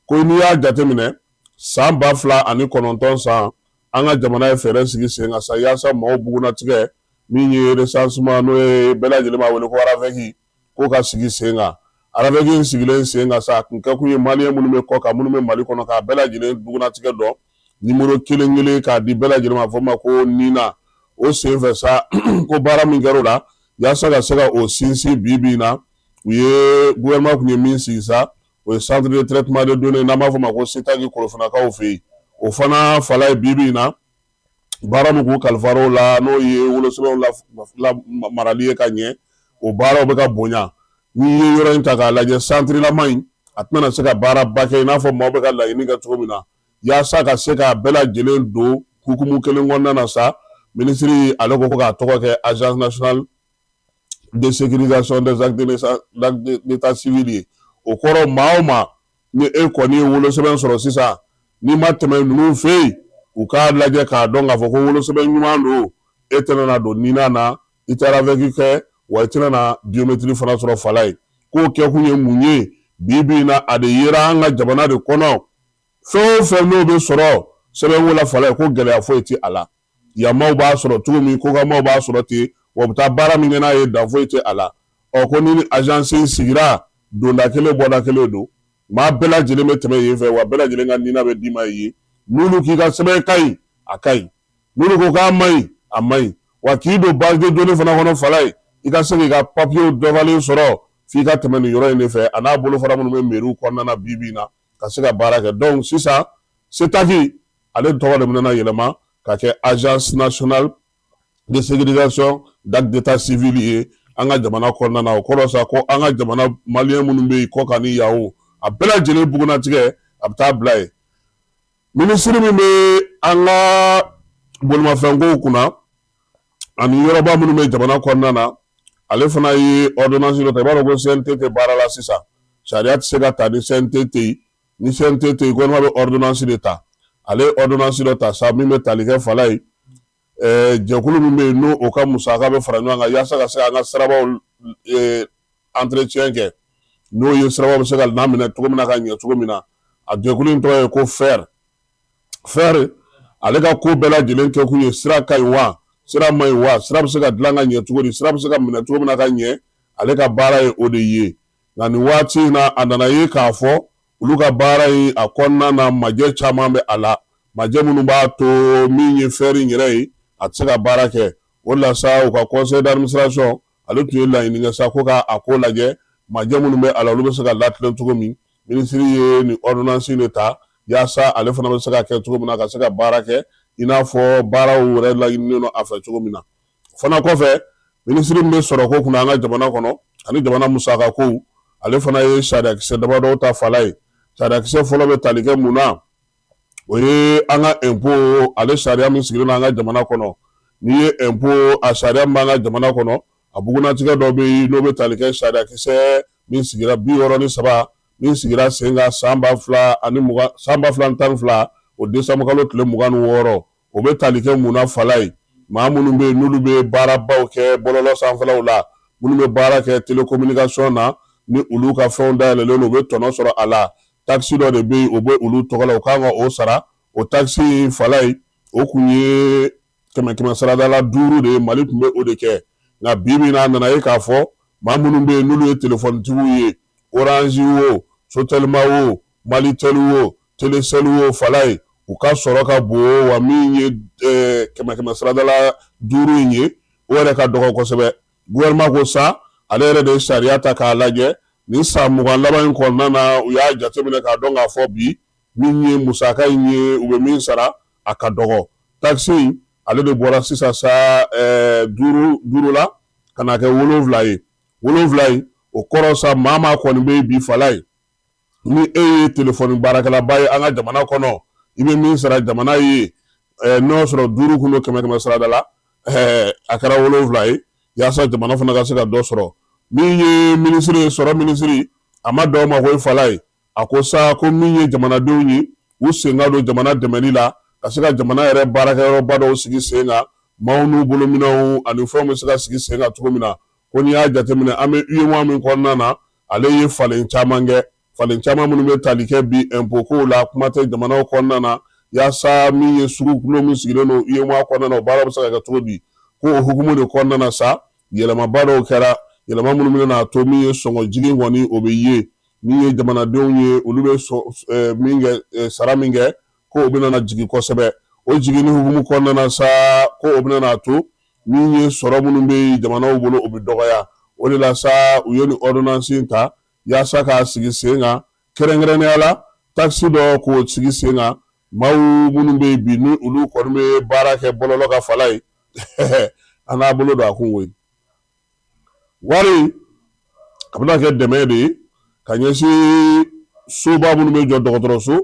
Ko n'i y'a jateminɛ, san 2009 san, an ka jamana ye fɛɛrɛ sigi sen kan sa yaasa maaw bugunnatigɛ min ye recensement, n'o ye bɛɛ lajɛlen b'a wele ko RAVEC, k'o ka sigi sen kan. RAVEC in sigilen sen kan sa, a kun kɛkun ye maliyɛn minnu bɛ kɔ kan, minnu bɛ Mali kɔnɔ, k'a bɛɛ lajɛlen bugunnatigɛ dɔn numéro kelen kelen k'a di bɛɛ lajɛlen ma, a fɔ ma ko NINA. O sen fɛ sa, ko baara min kɛra o la yaasa ka se ka o sinsin, bi bi in na, u ye gouvernement kun ye min sigi sa, o ye centre de traitement de données, n'an b'a fɔ ma ko CETAC Korofinakaw fɛ yen. O fana Falaye, bi bi in na, baara min k'u kalifar'o la, n'o ye wolosɛbɛnw la marali ye ka ɲɛ, o baaraw bɛ ka bonya. N'i ye yɔrɔ in ta k'a lajɛ, centre-lama in a tɛna se ka baaraba kɛ i n'a fɔ maaw bɛ ka laɲini kɛ cogo min na. Yaasa ka se k'a bɛɛ lajɛlen don hukumu kelen kɔnɔna na sa, minisiri ale ko k'a tɔgɔ kɛ agence nationale de sécurisation des actes d'état civil ye. O kɔrɔ, maa o maa ni e kɔni ye wolosɛbɛn sɔrɔ sisan, n'i ma tɛmɛ ninnu fɛ yen u k'a lajɛ k'a dɔn k'a fɔ ko wolosɛbɛn ɲuman don, e tɛna na don NINA na, i tɛ RAVEC kɛ, wa i tɛna na biométrie fana sɔrɔ Falaye. K'o kɛkun ye mun ye? Bi bi in na, a de yera an ka jamana de kɔnɔ, fɛn o fɛn n'o bɛ sɔrɔ sɛbɛnko la Falaye, ko gɛlɛya foyi tɛ a la. Yanmaw b'a sɔrɔ cogo min, kɔkanmaw b'a sɔrɔ ten, wa u bɛ taa baara min kɛ n'a ye, dan foyi tɛ a la. Ɔ ko ni agence in sigira, donda kelen bɔda kelen don. Maa bɛɛ lajɛlen bɛ tɛmɛ yen fɛ, wa bɛɛ lajɛlen ka nina bɛ d'i ma yen. N'olu k'i ka sɛbɛn ka ɲi, a ka ɲi. N'olu ko k'a man ɲi, a man ɲi. Wa k'i don base de données fana kɔnɔ Falaye, i ka se k'i ka papiyew dafalen sɔrɔ, f'i ka tɛmɛ nin yɔrɔ in de fɛ, a n'a bolofara minnu bɛ meriw kɔnɔna na bi bi in na, ka se ka baara kɛ. Donc sisan CETAC ale tɔgɔ de bɛna yɛlɛma ka kɛ Agence nationale de sécurisation d'acte d'état civil ye an ka jamana kɔnɔna na. O kɔrɔ sa ko an ka jamana maliyɛn minnu bɛ yen kɔkan ni yan o, a bɛɛ lajɛlen bugunnatigɛ a bɛ taa bila yen. Minisiri min bɛ an ka bolimafɛnkow kunna ani yɔrɔba minnu bɛ jamana kɔnɔna na, ale fana ye ordonnance dɔ ta. I b'a dɔn ko CNT tɛ baara la sisan, sariya tɛ se ka ta ni CNT tɛ yen. Ni CNT tɛ yen, gouvernement bɛ ordonnance de ta. Ale ye ordonnance dɔ ta sa min bɛ tali kɛ Falaye, jɛkulu min bɛ yen n'o o ka musaka bɛ fara ɲɔgɔn kan yaasa ka se an ka sirabaw entretien kɛ, n'o ye sirabaw bɛ se ka laminɛ cogo min na ka ɲɛ cogo min na. A jɛkulu in tɔgɔ ye ko FER. FER ale ka ko bɛɛ lajɛlen kɛkun ye sira ka ɲi wa, sira man ɲi wa, sira bɛ se ka dilan ka ɲɛ cogo di, sira bɛ se ka minɛ cogo min na ka ɲɛ, ale ka baara ye o de ye. Nka nin waati in na, a nana ye k'a fɔ olu ka baara in a kɔnɔna na, majɛ caman bɛ a la, majɛ minnu b'a to min ye FER in yɛrɛ ye, a tɛ se ka baara kɛ. O de la sa, u ka conseil d'administration ale tun ye laɲini kɛ sa ko ka a ko lajɛ, majɛ minnu bɛ a la, olu bɛ se ka latilen cogo min. Minisiri ye nin ordonnance de ta yaasa ale fana bɛ se ka kɛ cogo min na ka se ka baara kɛ i n'a fɔ baaraw yɛrɛ laɲininen don a fɛ cogo min na. O fana kɔfɛ, minisiri min bɛ sɔrɔko kunna an ka jamana kɔnɔ ani jamana musakakow, ale fana ye sariyakisɛ damadɔw ta Falaye. Sariyakisɛ fɔlɔ bɛ tali kɛ mun na? O ye an ka impôt ale sariya min sigilen don an ka jamana kɔnɔ. N'i ye impôt a sariya min b'an ka jamana kɔnɔ, a bugunnatigɛ dɔ bɛ yen n'o bɛ tali kɛ sariyakisɛ min sigira 63 min sigira sen kan san 2020, san 2012, o décembre kalo tile 26. O bɛ tali kɛ mun na Falaye? Maa minnu bɛ yen n'olu bɛ baarabaw kɛ bɔlɔlɔ sanfɛlaw la, minnu bɛ baara kɛ télécommunication na, ni olu ka fɛnw dayɛlɛlen don, u bɛ tɔnɔ sɔrɔ a la. Taxe dɔ de bɛ yen, o bɛ olu tɔgɔ la, u kan ka o sara. O taxe in Falaye, o kun ye kɛmɛ kɛmɛ sarada la 5 de ye, Mali tun bɛ o de kɛ. Nka bi bi in na, a nana ye k'a fɔ maa minnu bɛ yen n'olu ye telefɔnitigiw ye, Orange wo, Sotelma wo, Malitel wo, Telecel wo, Falaye, u ka sɔrɔ ka bon wa min ye kɛmɛ kɛmɛ sarada la 5 in ye, o yɛrɛ ka dɔgɔ kosɛbɛ. Gouvernement ko sa, ale yɛrɛ de ye sariya ta k'a lajɛ nin san 20 laban in kɔnɔna na. U y'a jateminɛ k'a dɔn k'a fɔ bi min ye musaka in ye, u bɛ min sara, a ka dɔgɔ. Taxe in ale de bɔra sisan sa 5 la ka na kɛ 7 ye. 7 in, o kɔrɔ sa, maa maa kɔni bɛ bi Falaye, ni e ye telefɔni baarakɛlaba ye an ka jamana kɔnɔ, i bɛ min sara jamana ye, n'o y'a sɔrɔ 5 kun don kɛmɛ kɛmɛ sarada la, a kɛra 7 ye, yaasa jamana fana ka se ka dɔ sɔrɔ. Min ye minisiri ye, sɔrɔ minisiri, a ma dan o ma koyi Falaye. A ko sa ko min ye jamanadenw ye, u sen ka don jamana dɛmɛni la, ka se ka jamana yɛrɛ baarakɛyɔrɔba dɔw sigi sen kan, maaw n'u bolominɛnw ani fɛnw bɛ se ka sigi sen kan cogo min na. Ko n'i y'a jateminɛ, an bɛ UEMOA min kɔnɔna na, ale ye falen caman kɛ, falen caman minnu bɛ tali kɛ bi impôt kow la, kuma tɛ jamanaw kɔnɔna na, yaasa min ye sugukulo min sigilen don UEMOA kɔnɔna na, o baara bɛ se ka kɛ cogo di. Ko o hukumu de kɔnɔna na sa, yɛlɛmaba dɔw kɛra, yɛlɛma minnu bɛna to min ye sɔngɔ jigin kɔni o bɛ ye. Min ye jamanadenw ye, olu bɛ min kɛ, sara min kɛ, ko o bɛna jigin kosɛbɛ. O jiginni hukumu kɔnɔna na sa, ko o bɛna to min ye sɔrɔ minnu bɛ jamanaw bolo, o bɛ dɔgɔya. O de la sa, u ye nin ordonnance in ta yaasa k'a sigi sen kan, kɛrɛnkɛrɛnnenya la taxe dɔ k'o sigi sen kan, maaw minnu bɛ yen bi ni olu kɔni bɛ baara kɛ bɔlɔlɔ kan Falaye. An n'a bolo don a kun koyi. Wari a bɛna kɛ dɛmɛ de ye ka ɲɛsin soba minnu bɛ jɔ, dɔgɔtɔrɔso,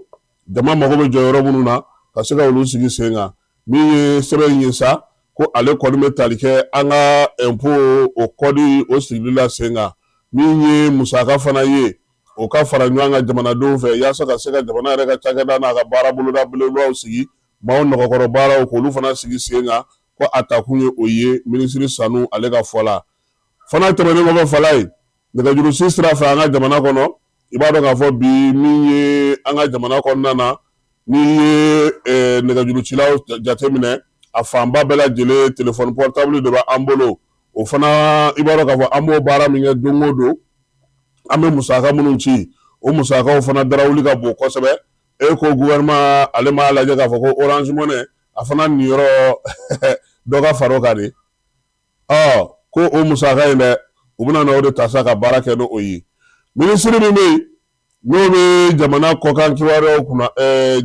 jama mago bɛ jɔ yɔrɔ minnu na, ka se ka olu sigi sen kan. Min ye sɛbɛn in ye sa, ko ale kɔni bɛ tali kɛ an ka impôt o code o sigili la sen kan. Min ye musaka fana ye, o ka fara ɲɔgɔn kan jamanadenw fɛ, yaasa ka se ka jamana yɛrɛ ka cakɛda n'a ka baara boloda belebelebaw sigi, maaw nɔgɔkɔrɔ baaraw k'olu fana sigi sen kan. Ko a takun ye o ye, minisiri Sanu ale ka fɔ la. Fana tɛmɛnen kɔfɛ Falaye, nɛgɛjurusi sira fɛ an ka jamana kɔnɔ, i b'a dɔn k'a fɔ bi min ye an ka jamana kɔnɔna na, n'i ye nɛgɛjurucilaw jateminɛ, a fanba bɛɛ lajɛlen téléphone portable de b'an bolo. O fana, i b'a dɔn k'a fɔ an b'o baara min kɛ don o don, an bɛ musaka minnu ci, o O musakaw fana darawuli ka bon kosɛbɛ. E ko gouvernement ale m'a lajɛ k'a fɔ ko Orange Money a fana niyɔrɔ dɔ ka far'o kan de. Ɔ ko o musaka in dɛ, u bɛna na o de ta sa ka baara kɛ n'o ye. Minisiri min bɛ yen n'o bɛ jamana kɔkan kibaruyaw kunna,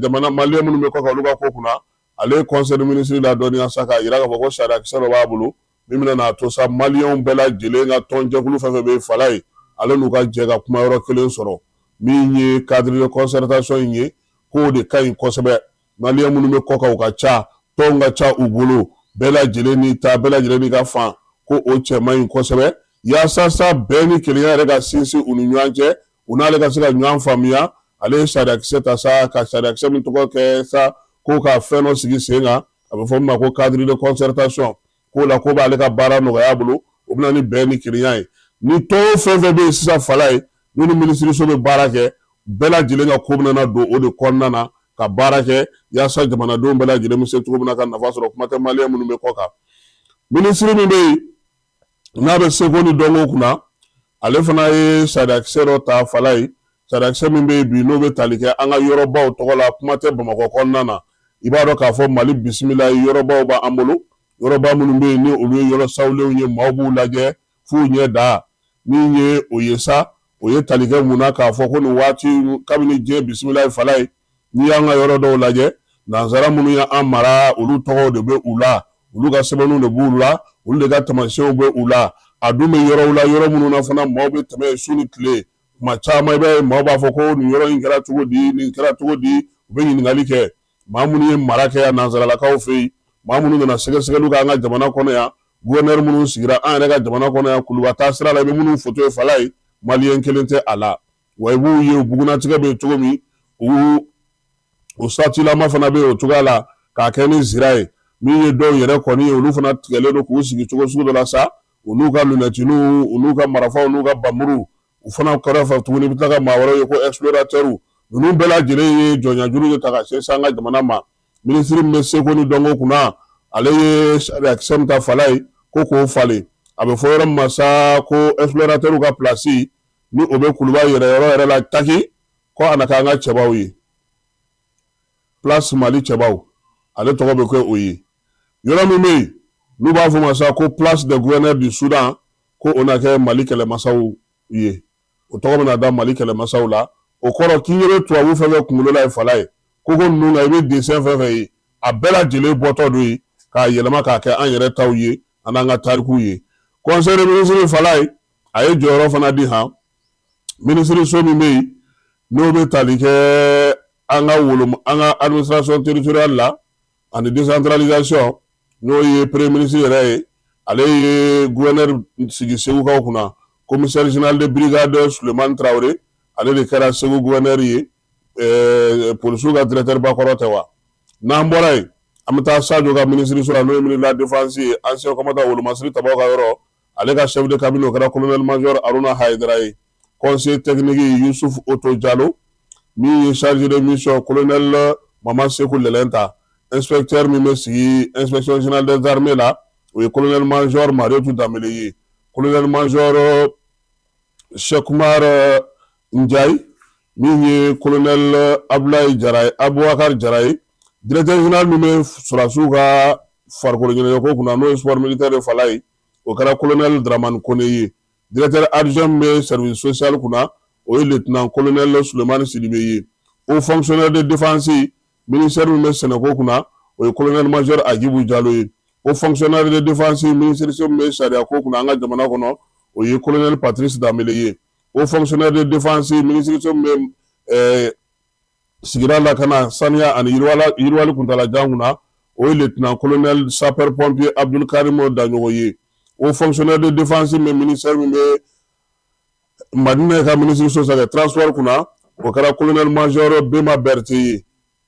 jamana maliyɛn minnu bɛ kɔkan olu ka ko kunna, ale ye conseil de ministre ladɔnniya sa k'a jira k'a fɔ ko sariyakisɛ dɔ b'a bolo min bɛna n'a to sa maliyɛnw bɛɛ lajɛlen ka tɔnjɛkulu fɛn fɛn bɛ Falaye, ale n'u ka jɛ ka kuma yɔrɔ kelen sɔrɔ. Min ye cadre de concertation in ye, k'o de ka ɲi kosɛbɛ. Maliyɛn minnu bɛ kɔkan, u ka ca, tɔnw ka ca u bolo, bɛɛ lajɛlen n'i ta, bɛɛ lajɛlen n'i ka fan, ko o cɛ man ɲi kosɛbɛ. Yaasa sa bɛn ni kelenya yɛrɛ ka sinsin u ni ɲɔgɔn cɛ, u n'ale ka se ka ɲɔgɔn faamuya, ale ye sariyakisɛ ta sa, ka sariyakisɛ min tɔgɔ kɛ sa ko ka fɛn dɔ sigi sen kan, a bɛ fɔ min ma ko cadre de concertation. K'o la ko b'ale ka baara nɔgɔya bolo, o bɛna ni bɛn ni kelenya ye. Ni tɔn fɛn fɛn bɛ yen sisan Falaye, n'u ni minisiriso bɛ baara kɛ, bɛɛ lajɛlen ka ko bɛna don o de kɔnɔna na ka baara kɛ yaasa jamanadenw bɛɛ lajɛlen bɛ se cogo min na ka nafa sɔrɔ, kuma tɛ maliyɛn minnu bɛ kɔkan. Minisiri min bɛ yen n'a bɛ seko ni dɔnko kunna, ale fana ye sariyakisɛ dɔ ta Falaye, sariyakisɛ min bɛ yen bi n'o bɛ tali kɛ an ka yɔrɔbaw tɔgɔ la, kuma tɛ Bamakɔ kɔnɔna na. I b'a dɔn k'a fɔ Mali bisimila, yɔrɔbaw b'an bolo, yɔrɔba minnu bɛ yen ni olu ye yɔrɔ sawulenw ye, maaw b'u lajɛ f'u ɲɛ da. Min ye o ye sa, o ye tali kɛ mun na k'a fɔ ko nin waati kabini diɲɛ bisimila ye Falaye, n'i y'an ka yɔrɔ dɔw lajɛ, nansara minnu ye an mara, olu tɔgɔw de bɛ u la, olu ka sɛbɛnniw de b'u la, olu de ka taamasiyɛnw bɛ u la. A dun bɛ yɔrɔw la, yɔrɔ minnu na fana maaw bɛ tɛmɛ su ni tile. Tuma caman i b'a ye maaw b'a fɔ ko nin yɔrɔ in kɛra cogo di, nin kɛra cogo di, u bɛ ɲininkali kɛ. Maa minnu ye mara kɛ yan nansaralakaw fɛ yen, maa minnu nana sɛgɛsɛgɛliw kɛ an ka jamana kɔnɔ yan, gouverneur minnu sigira an yɛrɛ ka jamana kɔnɔ yan, Kuluba taa sira la, i bɛ minnu foto ye Falaye, maliyɛn kelen tɛ a la. Wa i b'u ye u bugunnatigɛ bɛ yen cogo min, u satilama fana bɛ yen o cogoya la, k'a kɛ ni zira ye. Min ye dɔw yɛrɛ kɔni ye, olu fana tigɛlen don k'u sigi cogo sugu dɔ la sa, u n'u ka lunɛtiniw, u n'u ka marifaw, n'u ka bamuru. U fana kɛrɛfɛ tuguni, i bɛ tila ka maa wɛrɛw ye ko explorateur. Ninnu bɛɛ lajɛlen ye jɔnyajuru de ta ka se an ka jamana ma. Minisiri min bɛ seko ni dɔnko kunna, ale ye sariyakisɛ min ta Falaye ko k'o falen, a bɛ fɔ yɔrɔ min ma sa ko explorateur ka place, ni o bɛ Kuluba yɛrɛ yɔrɔ yɛrɛ la taki, ko a na k'an ka cɛbaw ye, place Mali cɛbaw, ale tɔgɔ bɛ kɛ o ye. Yɔrɔ min bɛ yen n'u b'a fɔ ma sa ko place des gouverneurs du Soudan, ko o na kɛ Mali kɛlɛmasaw ye, o tɔgɔ bɛna da Mali kɛlɛmasaw la. O kɔrɔ k'i ɲɛ bɛ tubabu fɛn fɛn kunkolo la ye Falaye, koko ninnu kan, i bɛ dessin fɛn fɛn ye, a bɛɛ lajɛlen bɔtɔ don yen k'a yɛlɛma k'a kɛ an yɛrɛ taw ye, an n'an ka tarikuw ye. Conseil des ministres Falaye, a ye jɔyɔrɔ fana di han minisiriso min bɛ yen n'o bɛ tali kɛ an ka wolo an ka administration territoriale la ani décentralisation, n'o ye premier ministre yɛrɛ ye, ale ye gouverneur sigi Segukaw kunna, commissaire général de brigade Sulemani Tarawele, ale de kɛra Segu gouverneur ye. Polisiw ka directeur ba kɔrɔ tɛ wa? N'an bɔra yen, an bɛ taa Sajo ka minisiriso la, n'o ye ministre de la défense ye, ancien commandant Wolomasiri Tabaw ka yɔrɔ, ale ka chef de cabinet o kɛra colonel major Haruna Hayidara ye, conseiller technique Yusuf Oto Jalo, min ye chargé de mission colonel Mama Seku Lɛlɛnta, inspecteur min bɛ sigi inspection générale des armées la, o ye colonel major Marietu Danbele ye, colonel major Cheikh Kumar Njayi, min ye colonel Abulayi Jara ye, Abubakar Jara ye, directeur général min bɛ sɔrɔdasiw ka farikolo ɲɛnajɛko kunna, n'o ye sport militaire ye Falaye, o kɛra colonel Dramane Kone ye, directeur adjoint min bɛ service social kunna, o ye lieutenant colonel Sulemani Sidibe ye, haut fonctionnaire de défense ministère min bɛ sɛnɛko kunna, o ye colonel major Agibu Jalo ye, haut fonctionnaire de défense ministère min bɛ sariya ko kunna an ka jamana kɔnɔ, o ye colonel Patrice Danbele ye, haut fonctionnaire de défense ministère min bɛ sigida lakana, saniya ani yiriwali kuntalajan kunna, o ye lieutenant colonel sapeur pompier Abdul Karim Daɲɔgɔ ye, haut fonctionnaire de défense min ministère min bɛ Madinɛ ka minisiriso sanfɛ transport kunna, o kɛra colonel major Bema Berete ye,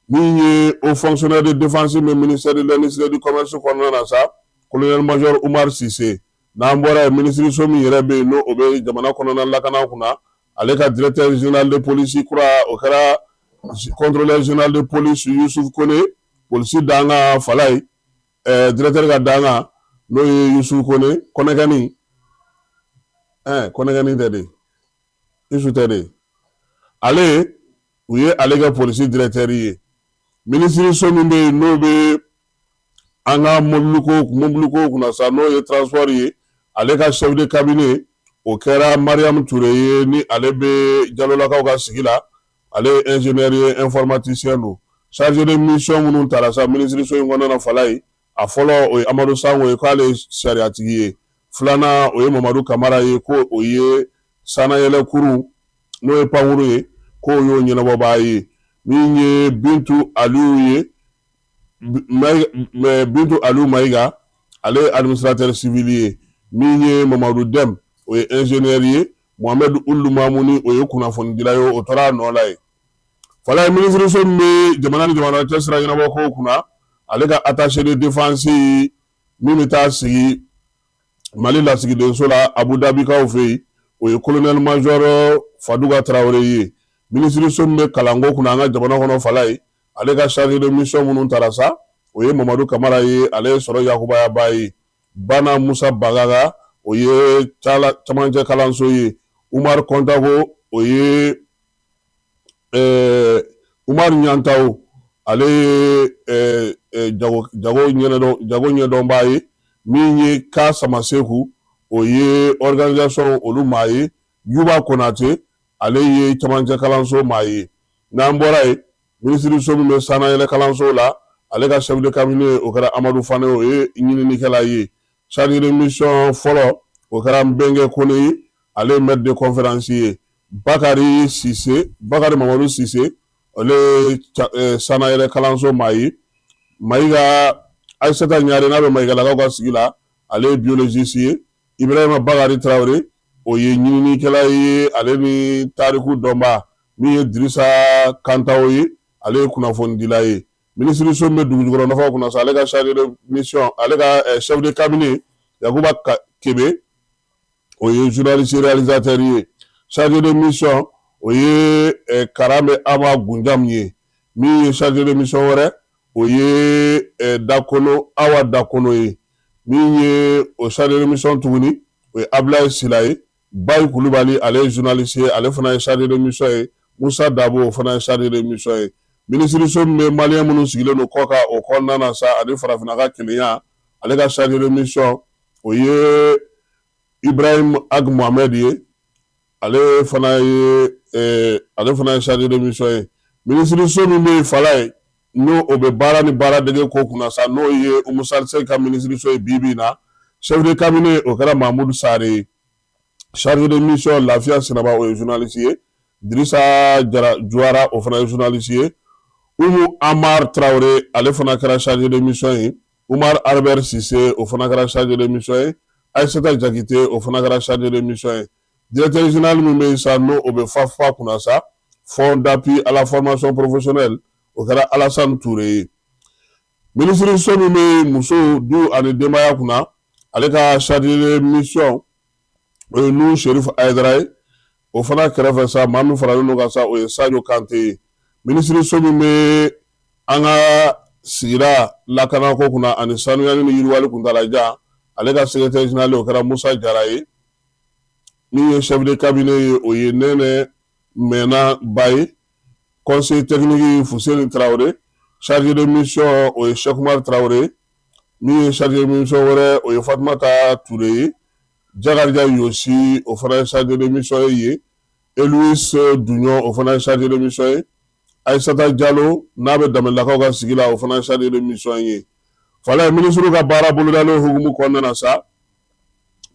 min ye haut fonctionnaire de défense min ministère de l'industrie et du commerce kɔnɔna na sa, colonel major Umar Sise. N'an bɔra yen, minisiriso min yɛrɛ bɛ yen n'o o bɛ jamana kɔnɔna lakana kunna, ale ka directeur général de police kura, o kɛra contrôleur général de police Yusuf Kone, polisi dankan Falaye, directeur ka dankan n'o ye Yusuf Kone, Kɔnɛkɛni, Kɔnɛkɛni tɛ de, Isu tɛ de, Ale u ye ale kɛ polisi directeur ye. Minisiriso min bɛ yen n'o bɛ an ka mobiliko kunna sa, n'o ye transport ye, ale ka chef de cabinet o kɛra Mariam Ture ye, ni ale bɛ Jalolakaw ka sigi la. Ale ye ingénieur ye, informaticien don. Chargé de mission minnu tara sa minisiriso in kɔnɔna na, Falaye, a fɔlɔ o ye Amadu Sango ye, k'ale ye sariyatigi ye. Filanan o ye Mamadu Kamara ye, ko o ye sannayɛlɛkurun n'o ye pankurun ye, k'o y'o ɲɛnabɔbaa ye. Min ye Bintu Aliyu ye, Bintu Aliyu Mayiga, ale ye administrateur civil ye. Min ye Mamadu Dɛm, o ye ingénieur ye. Mohamed Ulu Mamuni, o ye kunnafonidila ye, o tora a nɔ la yen. Falaye, minisiriso min bɛ jamana ni jamana cɛ sira ɲɛnabɔ kow kunna, ale ka attaché de défense min bɛ taa sigi Mali lasigidenso la Abu Dhabikaw fɛ yen, o ye colonel major Faduga Tarawele ye. Minisiriso min bɛ kalanko kunna an ka jamana kɔnɔ, Falaye, ale ka chargé de mission minnu tara sa, o ye Mamadu Kamara ye, ale ye sɔrɔ yakubayaba ye. Bana Musa Bagaga, o ye camancɛ kalanso ye. Umar Kɔntago, o ye Umaru Ɲantawo, ale ye jago ɲɛdɔnbaa ye. Min ye Ka Samaseku, o ye organisation olu maa ye. Yuba Konate, ale ye camancɛ kalanso maa ye. N'an bɔra yen, minisiriso min bɛ sannayɛlɛ kalanso la, ale ka chef de cabinet o kɛra Amadu Fane, o ye ɲininikɛla ye. Chargé de mission fɔlɔ o kɛra Nbɛnkɛ Kone ye, ale ye maître de conférence ye. Bakari Sise, Bakari Mamadu Sise, ale ye sannayɛlɛ kalanso maa ye. Mayiga Ayisata Ɲare, n'a bɛ Mayigalakaw ka sigi la, ale ye biologiste ye. Ibrahima Bakari Tarawele, o ye ɲininikɛla ye, ale ni tariku dɔnbaa. Min ye Dirisa Kantawo ye, ale ye kunnafonidila ye. Minisiriso min bɛ dugujukɔrɔ nafaw kunna sa, ale ka chargé de mission, ale ka chef de cabinet Yakuba Kebe, o ye journaliste réalisateur ye. Chargé de mission o ye Karambe Ama Gunjam ye. Min ye chargé de mission wɛrɛ, o ye Dakono, Awa Dakono ye. Min ye o chargé de mission tuguni, o ye Abulaye Sila ye. Bayi Kulubali, ale ye journaliste ye, ale fana ye chargé de mission ye. Musa Dabo, o fana ye chargé de mission ye. Minisiriso min bɛ maliyɛn minnu sigilen don kɔkan o kɔnɔna na sa, ani farafinna ka kelenya, ale ka chargé de mission o ye Ibrahim Ag Mohamed ye, ale fana ye chargé de mission ye. Minisiriso min bɛ yen, Falaye, n'o o bɛ baara ni baaradege ko kunna sa, n'o ye Umu Saliseki ka minisiriso ye bi bi in na, chef de cabinet o kɛra Mahamudu Sare ye. Chargé de mission Lafiya Sinaba, o ye journaliste ye. Dirisa Jara Juwara, o fana ye journaliste ye. Umu Amar Tarawele, ale fana kɛra chargé de mission ye. Umar Albert Sise, o fana kɛra chargé de mission ye. Ayisata Jakite, o fana kɛra chargé de mission ye. Directeur général min bɛ yen sa, n'o o bɛ FAFPA kunna sa, Fonds d'appui à la formation professionnelle, o kɛra Alassane Touré ye. Minisiriso min bɛ musow, du ani denbaya kunna, ale ka chargé de mission o ye Nuhu Sherif Ayidara ye. O fana kɛrɛfɛ sa, maa min faralen don kan sa, o ye Sadio Kante ye. Minisiriso min bɛ an ka sigida lakanako kunna ani sanuyali ni yiriwali kuntaalajan, ale ka secrétaire général o kɛra Musa Jara ye. Min ye chef de cabinet ye, o ye Nɛnɛ Mɛnna Ba ye. Conseiller technique Fuseni Tarawele. Chargé de mission o ye Cheikh Umar Tarawele. Min ye chargé de mission wɛrɛ, o ye Fatumata Ture ye. Jakarija Yosi, o fana ye chargé de mission ye. Eloise Duɲɔ, o fana ye chargé de mission ye. Ayisata Jalo, n'a bɛ Danbelelakaw ka sigi la, o fana ye chargé de mission ye. Falaye, minisiriw ka baara bolodalen hukumu kɔnɔna na sa,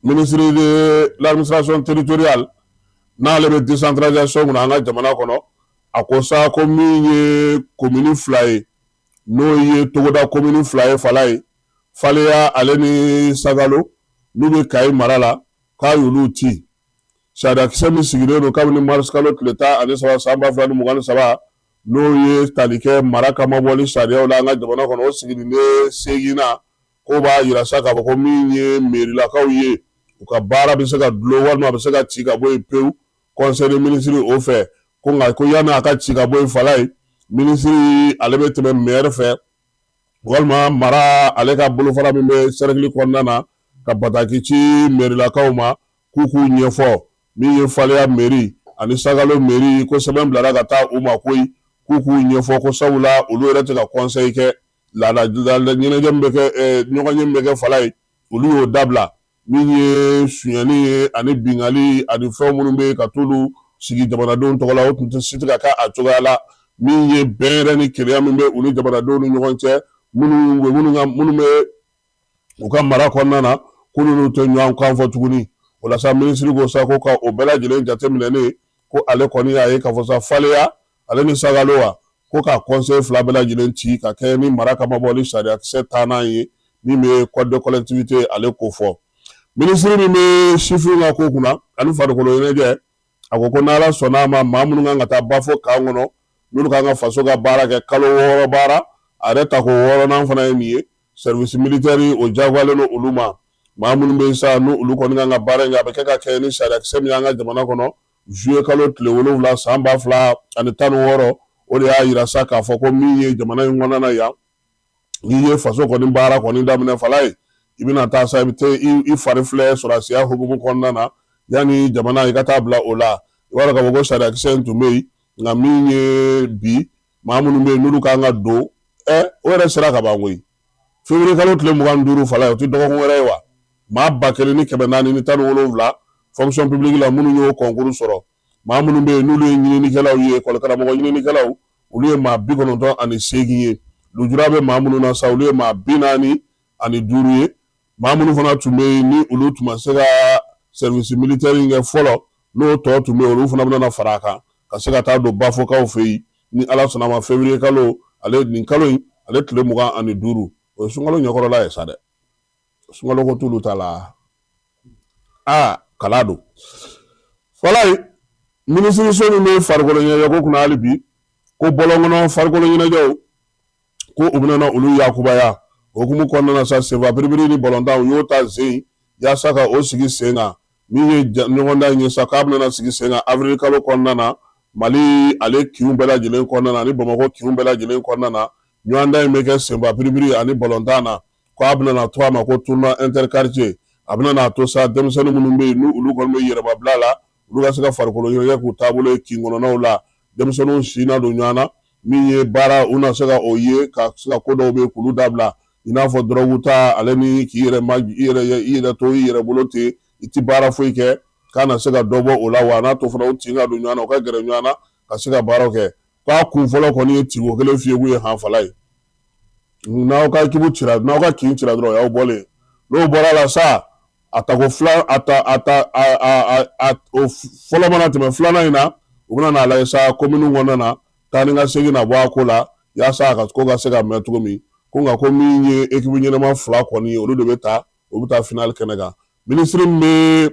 ministre de l'administration territoriale, n'ale bɛ décentralisation kunna an ka jamana kɔnɔ, a ko sa ko min ye komini 2 ye, n'o ye togoda komini 2 ye, Falaye, Faleya ale ni Sagalo, n'u bɛ Kayi mara la, k'a y'olu ci. Sariyakisɛ min sigilen don kabini mars kalo tile 13 san 2023, n'o ye tali kɛ mara kamabɔli sariyaw la an ka jamana kɔnɔ, o siginiden seeginnan, k'o b'a yira sa k'a fɔ ko min ye merilakaw ye, u ka baara bɛ se ka dulon walima a bɛ se ka ci ka bɔ yen pewu conseil des ministres o fɛ. Ko nka ko yanni a ka ci ka bɔ yen, Falaye, minisiri ale bɛ tɛmɛ maire fɛ walima mara ale ka bolofara min bɛ cercle kɔnɔna na, ka bataki ci merilakaw ma k'u k'u ɲɛfɔ. Min ye Faleya mairie ani Sagalo mairie ko sɛbɛn bilara ka taa u ma koyi, k'u k'u ɲɛfɔ, ko sabula olu yɛrɛ tɛ ka conseil kɛ laada ɲɛnajɛ min bɛ kɛ, ɲɔgɔnye min bɛ kɛ Falaye, olu y'o dabila. Min ye sonyali ye ani binkanni ani fɛn minnu bɛ ka t'olu sigi jamanadenw tɔgɔ la, o tun tɛ si tɛ ka kɛ a cogoya la. Min ye bɛn yɛrɛ ni kelenya min bɛ u ni jamanadenw ni ɲɔgɔn cɛ, minnu bɛ u ka mara kɔnɔna na, k'olu n'u tɛ ɲɔgɔn kan fɔ tuguni. O la sa, minisiri ko sa ko ka o bɛɛ lajɛlen jateminɛnen, ko ale kɔni y'a ye k'a fɔ sa Faleya ale ni Sagalowa, ko ka conseil fila bɛɛ lajɛlen ci ka kɛ ni mara ka mabɔli sariyakisɛ tannan ye min bɛ code de collectivité ale ko fɔ. Minisiri min bɛ sifinw ka ko kunna ani farikolo ɲɛnajɛ, a ko ko n'Ala sɔnna a ma, maa minnu kan ka taa Bafo kan kɔnɔ, n'olu kan ka faso ka baara kɛ kalo 6 baara, a yɛrɛ tako wɔɔrɔnan fana ye nin ye, service militaire o jagoyalen don olu ma. Maa minnu bɛ yen sa, n'olu kɔni kan ka baara in kɛ, a bɛ kɛ ka kɛ ni sariyakisɛ min ye an ka jamana kɔnɔ, juillet kalo tile 7 san 2016, o de y'a yira sa k'a fɔ ko min ye jamana in kɔnɔna na yan, n'i ye faso kɔni baara kɔni daminɛ Falaye, i bɛna taa sa, i bɛ taa i fari filɛ sɔrɔdasiya hukumu kɔnɔna na, yanni jamana i ka taa bila o la. I b'a dɔn k'a fɔ ko sariyakisɛ in tun bɛ yen, nka min ye bi maa minnu bɛ yen n'olu kan ka don, o yɛrɛ sera ka ban koyi. Février kalo tile 25 Falaye, o tɛ dɔgɔkun wɛrɛ ye wa? Maa 1417 fonction publique la minnu y'o concours sɔrɔ, maa minnu bɛ yen n'olu ye ɲininikɛlaw ye, ekɔli karamɔgɔ ɲininikɛlaw, olu ye maa 98 ye. Lujura bɛ maa minnu na sa, olu ye maa 45 ye. Maa minnu fana tun bɛ yen ni olu tun ma se ka service militaire in kɛ fɔlɔ, n'o tɔ tun bɛ yen, olu fana bɛna fara a kan ka se ka taa don Bafokaw fɛ yen ni Ala sɔnna a ma, février kalo ale nin kalo in ale tile 25. O ye sunkalo ɲɛkɔrɔla ye sa dɛ, sunkalo ko t'olu ta la, aa kala don. Falaye, minisiriso min bɛ farikolo ɲɛnajɛ ko kunna hali bi, ko bɔlɔn kɔnɔ farikolo ɲɛnajɛw, ko u bɛna olu yakubaya. O hukumu kɔnɔna na sa, senfa biribiri ni balontan, u y'o ta zen yaasa ka o sigi sen kan. Min ye ɲɔgɔndan in ye sa, k'a bɛna sigi sen kan avril kalo kɔnɔna na, Mali ale kinw bɛɛ lajɛlen kɔnɔna na ani Bamakɔ kinw bɛɛ lajɛlen kɔnɔna na. Ɲɔgɔndan in bɛ kɛ senfa biribiri ani balontan na, ko a bɛna to a ma ko tournoi interquartier. A bɛna a to sa, denmisɛnnin minnu bɛ yen n'olu kɔni bɛ yɛrɛmabila la, olu ka se ka farikolo ɲɛnajɛ k'u taabolo ye kin kɔnɔnaw la, denmisɛnninw si na don ɲɔgɔn na. Min ye baara, u na se ka o ye ka se ka ko dɔw bɛ yen k'olu dabila, i n'a fɔ dɔrɔgu ta ale ni k'i yɛrɛ ma i yɛrɛ i yɛrɛ to i yɛrɛ bolo ten, i ti baara foyi kɛ, k'a na se ka dɔ bɔ o la. Wa n'a to fana, u tin ka don ɲɔgɔn na, u ka gɛrɛ ɲɔgɔn na ka se ka baaraw kɛ. K'a kun fɔlɔ kɔni ye tiko kelen fiyeku ye han Falaye. N'aw ka équipe cira, n'aw ka kin cira dɔrɔn, o y'aw bɔlen. N'o bɔra la sa, a tako fila, a ta a ta a a a o fɔlɔ mana tɛmɛ filanan in na, u bɛna n'a lajɛ sa komini kɔnɔna na, taa ni ka segin na bɔ a ko la yaasa a ka ko ka se ka mɛn cogo min. Ko nka ko min ye équipe ɲɛnama fila kɔni ye, olu de bɛ taa, o bɛ taa finale kɛnɛ kan. Minisiri min bɛ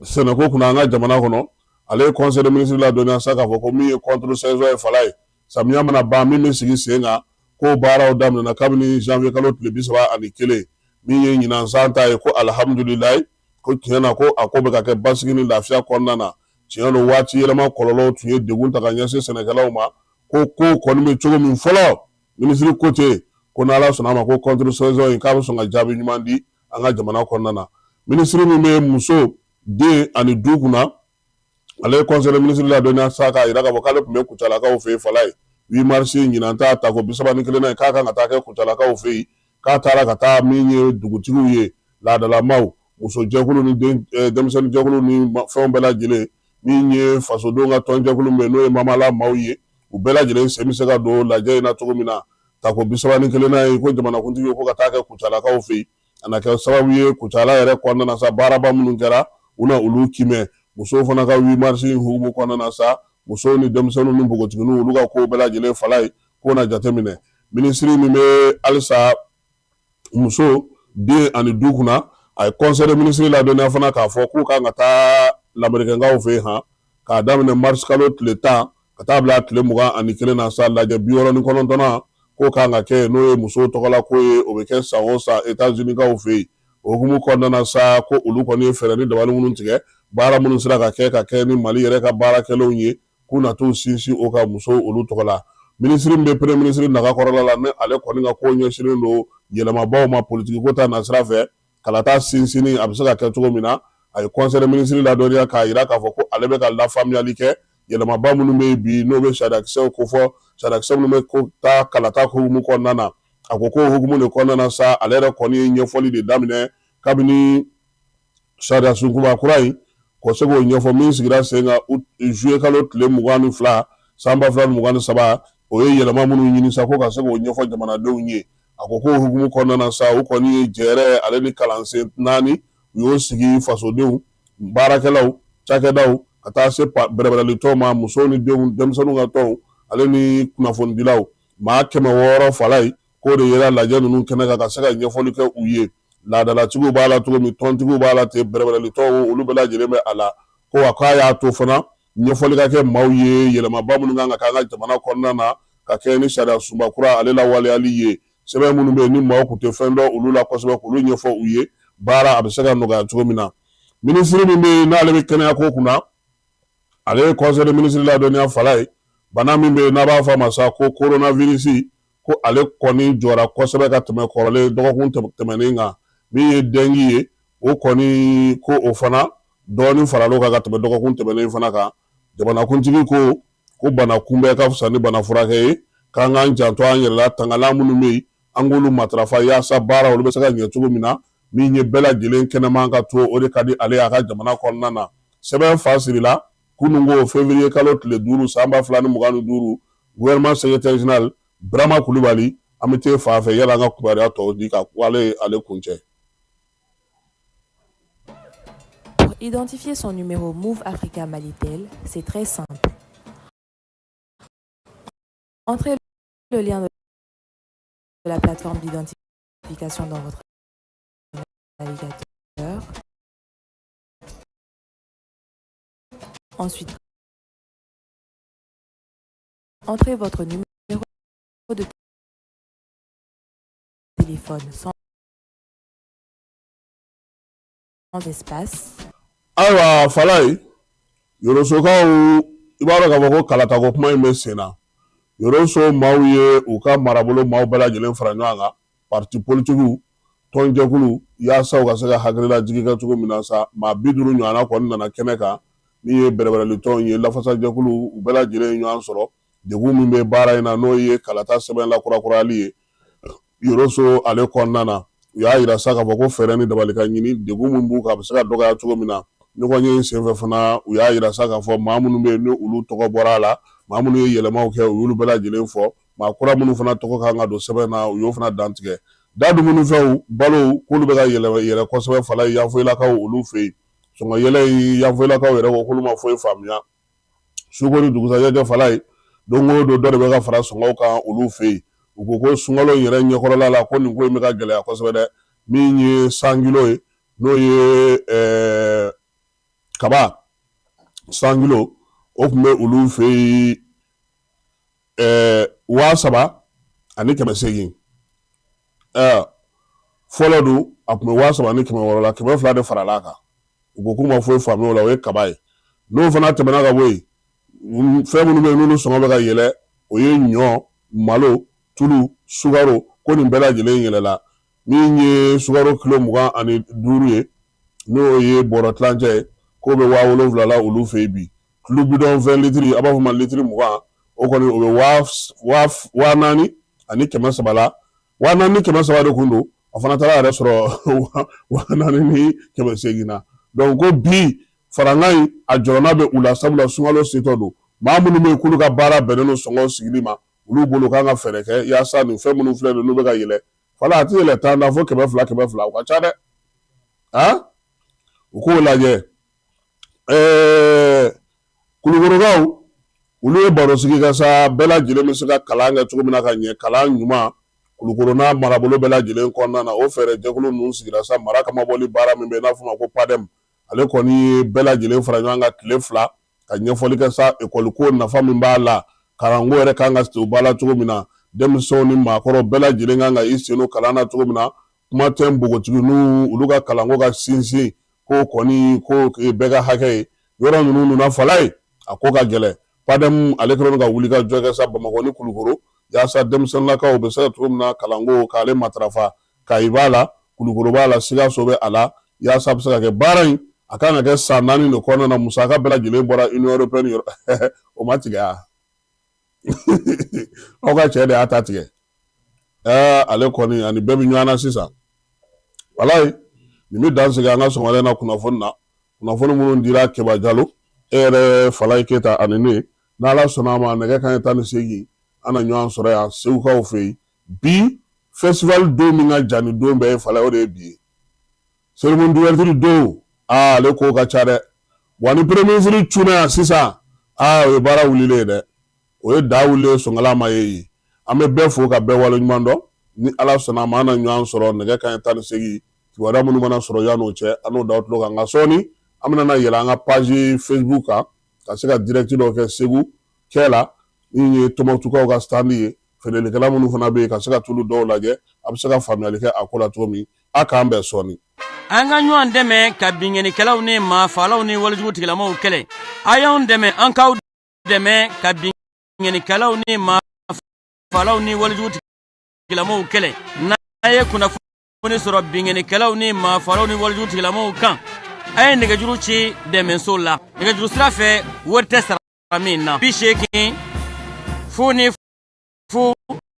sɛnɛko kunna an ka jamana kɔnɔ, ale ye conseil des ministres ladɔnniya sa k'a fɔ ko min ye contre saison ye Falaye, samiya mana ban, min bɛ sigi sen kan, k'o baaraw daminɛna kabini janvier kalo tile 31. Min ye ɲinan san ta ye, ko alihamudulilayi, ko tiɲɛ na ko a ko bɛ ka kɛ basigi ni lafiya kɔnɔna na. Tiɲɛ don, waati yɛlɛma kɔlɔlɔw tun ye degun ta ka ɲɛsin sɛnɛkɛlaw ma. Ko ko kɔni bɛ cogo min fɔlɔ, minisiri ko ten ko n'Ala sɔnna a ma, ko contre saison in k'a bɛ sɔn ka jaabi ɲuman di an ka jamana kɔnɔna na. Minisiri min bɛ muso, den ani du kunna, ale ye conseil des ministres ladɔnniya sa k'a jira k'a fɔ k'ale tun bɛ Kucalakaw fɛ yen Falaye. 8 mars ɲinan ta tako 31nan ye, k'a kan ka taa kɛ Kucalakaw fɛ yen. K'a taara ka taa min ye dugutigiw ye, laadalamaw, musojɛkulu ni denmisɛnninjɛkulu ni fɛnw bɛɛ lajɛlen, min ye fasodenw ka tɔnjɛkulu min n'o ye mamala maaw ye, u bɛɛ lajɛlen sen bɛ se ka don lajɛ in na cogo min na. Tako 31nan ye, ko jamanakuntigi ko ka taa kɛ Kucalakaw fɛ yen, a na kɛ sababu ye Kucala yɛrɛ kɔnɔna na sa, baaraba minnu kɛra, u na olu kimɛ. Musow fana ka 8 mars in hukumu kɔnɔna na sa, musow ni denmisɛnninw ni npogotigininw, olu ka kow bɛɛ lajɛlen Falaye, k'o na jateminɛ. Minisiri min bɛ halisa muso, den ani du kunna, a ye conseil des ministres ladɔnniya fana k'a fɔ k'u kan ka taa lamerikɛnkaw fɛ yen han, k'a daminɛ mars kalo tile 10 ka taa bila tile 21 na sa, lajɛ 69nan k'o kan ka kɛ, n'o ye musow tɔgɔla ko ye, o bɛ kɛ san o san États-Unis-kaw fɛ yen. O hukumu kɔnɔna na sa, ko olu kɔni ye fɛɛrɛ ni dabali minnu tigɛ, baara minnu sera ka kɛ ka kɛ ni Mali yɛrɛ ka baara kɛlenw ye, k'u na t'u sinsin o kan musow olu tɔgɔ la. Minisiri min bɛ premier ministre nagakɔrɔla la, ni ale kɔni ka ko ɲɛsinnen don yɛlɛmabaw ma politiki ko ta nasira fɛ, kalata sinsinni a bɛ se ka kɛ cogo min na, A ye conseil des ministres ladɔnniya k'a jira k'a fɔ ko ale bɛ ka lafaamuyali kɛ yɛlɛmaba minnu bɛ yen bi, n'o bɛ sariyakisɛw kofɔ, sariyakisɛ minnu bɛ ko taa kalata hukumu kɔnɔna na. A ko k'o hukumu de kɔnɔna na sa, ale yɛrɛ kɔni ye ɲɛfɔli de daminɛ kabini sariya sunkuba kura in k'o se k'o ɲɛfɔ, min sigira sen kan juillet kalo tile 22 san 2023. O ye yɛlɛma minnu ɲini sa, ko ka se k'o ɲɛfɔ jamanadenw ye. A ko k'o hukumu kɔnɔna na sa, u kɔni ye jɛrɛ ale ni kalansen 4 u y'o sigi fasodenw, baarakɛlaw, cakɛdaw, ka taa se bɛrɛbɛrɛlitɔnw ma, musow ni denw, denmisɛnninw ka tɔnw ale ni kunnafonidilaw. Maa 600 fala ye k'o de yera lajɛ ninnu kɛnɛ kan ka se ka ɲɛfɔli kɛ u ye. Laadalatigiw b'a la cogo min, tɔntigiw b'a la ten, bɛrɛbɛrɛlitɔnw, olu bɛɛ lajɛlen bɛ a la. Ko wa k'a y'a to fana ɲɛfɔli ka kɛ maaw ye yɛlɛmaba minnu kan ka kɛ an ka jamana kɔnɔna na ka kɛ ni sariya sunba kura ale lawaleyali ye. Sɛbɛn minnu bɛ yen ni maaw tun tɛ fɛn dɔn olu la kosɛbɛ, k'olu ɲɛfɔ u ye, baara a bɛ se ka nɔgɔya cogo min na. Minisiri min bɛ yen n'ale bɛ kɛnɛya ko kunna, ale ye conseil des ministres ladɔnniya fala ye, bana min bɛ yen n'a b'a fɔ a ma sa ko coronavirus, ko ale kɔni jɔra kosɛbɛ ka tɛmɛ kɔrɔlen dɔgɔkun tɛmɛnen kan. Min ye dengue ye, o kɔni ko o fana dɔɔnin faral'o kan ka tɛmɛ dɔgɔkun tɛmɛnen fana kan. Jamanakuntigi ko ko bana kunbɛn ka fisa ni bana furakɛ ye, k'an k'an janto an yɛrɛ la, tangalan minnu bɛ yen an k'olu matarafa yaasa baara olu bɛ se ka ɲɛ cogo min na. Min ye bɛɛ lajɛlen kɛnɛman ka to, o de ka di ale ye a ka jamana kɔnɔna na. Sɛbɛn fa sirila kununko février kalo tile 5 san 2025. Gouvernement secrétaire général Burama Kulubali, an bɛ t'e fan fɛ yala an ka kibaruya tɔw di ka ale kuncɛ. Pour identifier son numéro Moov Africa Malitel, c'est très simple. Entrez le lien de la plateforme d'identification dans votre navigateur. Ensuite, entrez votre numéro de téléphone sans espace. Ayiwa Falaye, Yorosokaw, i b'a dɔn k'a fɔ ko kalatako kuma in bɛ sen na. Yoroso maaw ye u ka marabolo maaw bɛɛ lajɛlen fara ɲɔgɔn kan, parti politikiw, tɔnjɛkulu, yaasa u ka se ka hakililajigi kɛ cogo min na sa. Maa 50 ɲɔgɔnna kɔni nana kɛnɛ kan. Min ye bɛrɛbɛrɛlitɔnw ye, lafasajɛkulu, u bɛɛ lajɛlen ye ɲɔgɔn sɔrɔ degun min bɛ baara in na, n'o ye kalata sɛbɛn lakurakurayali ye Yoroso ale kɔnɔna na. U y'a yira sa k'a fɔ ko fɛɛrɛ ni dabali ka ɲini, degun min b'u kan a bɛ se ka dɔgɔya cogo min na. Ɲɔgɔnye in senfɛ fana, u y'a yira sa k'a fɔ maa minnu bɛ yen ni olu tɔgɔ bɔra a la, maa minnu ye yɛlɛmaw kɛ, u y'olu bɛɛ lajɛlen fɔ. Maa kura minnu fana tɔgɔ kan ka don sɛbɛn na, u y'o fana dantigɛ. Da dumunifɛnw, balo, k'olu bɛ ka yɛlɛ kosɛbɛ Falaye Yanfoyilakaw olu fɛ yen. Sɔngɔ yɛlɛ in, Yanfoyilakaw yɛrɛ ko k'olu ma foyi faamuya. Suko ni dugusajɛ cɛ Falaye, don o don dɔ de bɛ ka fara sɔngɔw kan olu fɛ yen. U ko ko sunkalo in yɛrɛ ɲɛkɔrɔla la, ko nin ko in bɛ ka gɛlɛya kosɛbɛ dɛ. Min ye 100 kilo ye, n'o ye kaba 100 kilo, o tun bɛ olu fɛ yen 3800. Fɔlɔ dun a tun bɛ 3600 la, 200 de farala a kan. U ko k'u ma foyi faamuya o la. O ye kaba ye. N'o fana tɛmɛna ka bɔ yen, fɛn minnu bɛ yen n'olu sɔngɔ bɛ ka yɛlɛ, o ye ɲɔ, malo, tulu, sukaro, ko nin bɛɛ lajɛlen yɛlɛla. Min ye sukaro kilo 25 ye, n'o ye bɔrɔ tilancɛ ye, k'o bɛ 7000 la olu fɛ yen bi. Tulu bidɔn 20 litiri, a b'a fɔ ma litiri 20, o kɔni o bɛ 4300 la. 4300 de kun don, a fana taara yɛrɛ sɔrɔ 4800 na. Donc ko bi farankan in a jɔrɔna bɛ u la, sabula sunkalo setɔ don. Maa minnu bɛ yen k'olu ka baara bɛnnen don sɔngɔ sigili ma, olu bolo kan ka fɛɛrɛ kɛ yaasa nin fɛn minnu filɛ nin n'u bɛ ka yɛlɛ fala, a tɛ yɛlɛ tan na fo 200 200, o ka ca dɛ. A u k'o lajɛ. Kulukorokaw, olu ye baro sigi kɛ sa, bɛɛ lajɛlen bɛ se ka kalan kɛ cogo min na ka ɲɛ, kalan ɲuman Kulukoro n'a marabolo bɛɛ lajɛlen kɔnɔna na. O fɛɛrɛ jɛkulu ninnu sigira sa, mara kamabɔli baara min bɛ n'a fɔ ma ko PADEM, ale kɔni ye bɛɛ lajɛlen fara ɲɔgɔn kan tile 2 ka ɲɛfɔli kɛ sa ekɔli ko nafa min b'a la, kalanko yɛrɛ kan ka don ba la cogo min na, denmisɛnw ni maakɔrɔw bɛɛ lajɛlen kan ka i sen don kalan na cogo min na. Kuma tɛ npogotigininw, olu ka kalanko ka sinsin, ko kɔni ko bɛɛ ka hakɛ ye. Yɔrɔ ninnu nana Falaye, a ko ka gɛlɛn. PADEM ale kɛlen ka wuli ka jɔ kɛ sa Bamakɔ ni Kulukoro yaasa denmisɛnninlakaw bɛ se ka cogo min na kalanko k'ale matarafa. Kayi b'a la, Kulukoro b'a la, Sikaso bɛ a la, yaasa a bɛ se ka kɛ baara in A kan ka kɛ san 4 de kɔnɔna na, musaka bɛɛ lajɛlen bɔra Union européenne yɔrɔ. O ma tigɛ a? Aw ka cɛ de y'a ta tigɛ. Ɛɛ, ale kɔni ani bɛɛ bɛ ɲɔgɔn na sisan. Walayi, nin bɛ dan sigi an ka sɔgɔmada in na kunnafoni na, kunnafoni minnu dira Keba Jalo, e yɛrɛ Falayi Keyita ani ne. N'Ala sɔnna a ma, nɛgɛ kanɲɛ 18, an na ɲɔgɔn sɔrɔ yan Segukaw fɛ yen. Bi festival don min ka jan ni don bɛɛ ye, Falayi, o de ye bi ye, cérémonie d'ouverture don. Aa, ale ko ka ca dɛ. Wa ni premier ministre cunna yan sisan, aa, o ye baara wulilen ye dɛ, o ye da wulilen, sonkala ma ye yen. An bɛ bɛɛ fo ka bɛɛ waleɲuman dɔn. Ni Ala sɔnna a ma, an na ɲɔgɔn sɔrɔ nɛgɛ kanɲɛ 18. Kibaruya minnu mana sɔrɔ yan'o cɛ, an n'o d'aw tulo kan. Nka sɔɔni an bɛna na yɛlɛ an ka page Facebook kan ka se ka direct dɔ kɛ Segu kɛ la, min ye Tɔnbukutukaw ka stand ye, feerelikɛla minnu fana bɛ yen, ka se ka tulu dɔw lajɛ, a bɛ se ka faamuyali kɛ a ko la cogo min. A k'an bɛn sɔɔni. An ka ɲɔgɔn dɛmɛ ka binkannikɛlaw ni maafalaw ni walejugu tigilamaw kɛlɛ. A y'anw dɛmɛ, an k'aw dɛmɛ ka binkannikɛlaw ni maafalaw ni walejugu tigilamaw kɛlɛ. N'a ye kunnafoni sɔrɔ binkannikɛlaw ni maafalaw ni walejugu tigilamaw kan, a ye nɛgɛjuru ci dɛmɛso la nɛgɛjuru sira fɛ, wari tɛ sara min na: 80 0 0.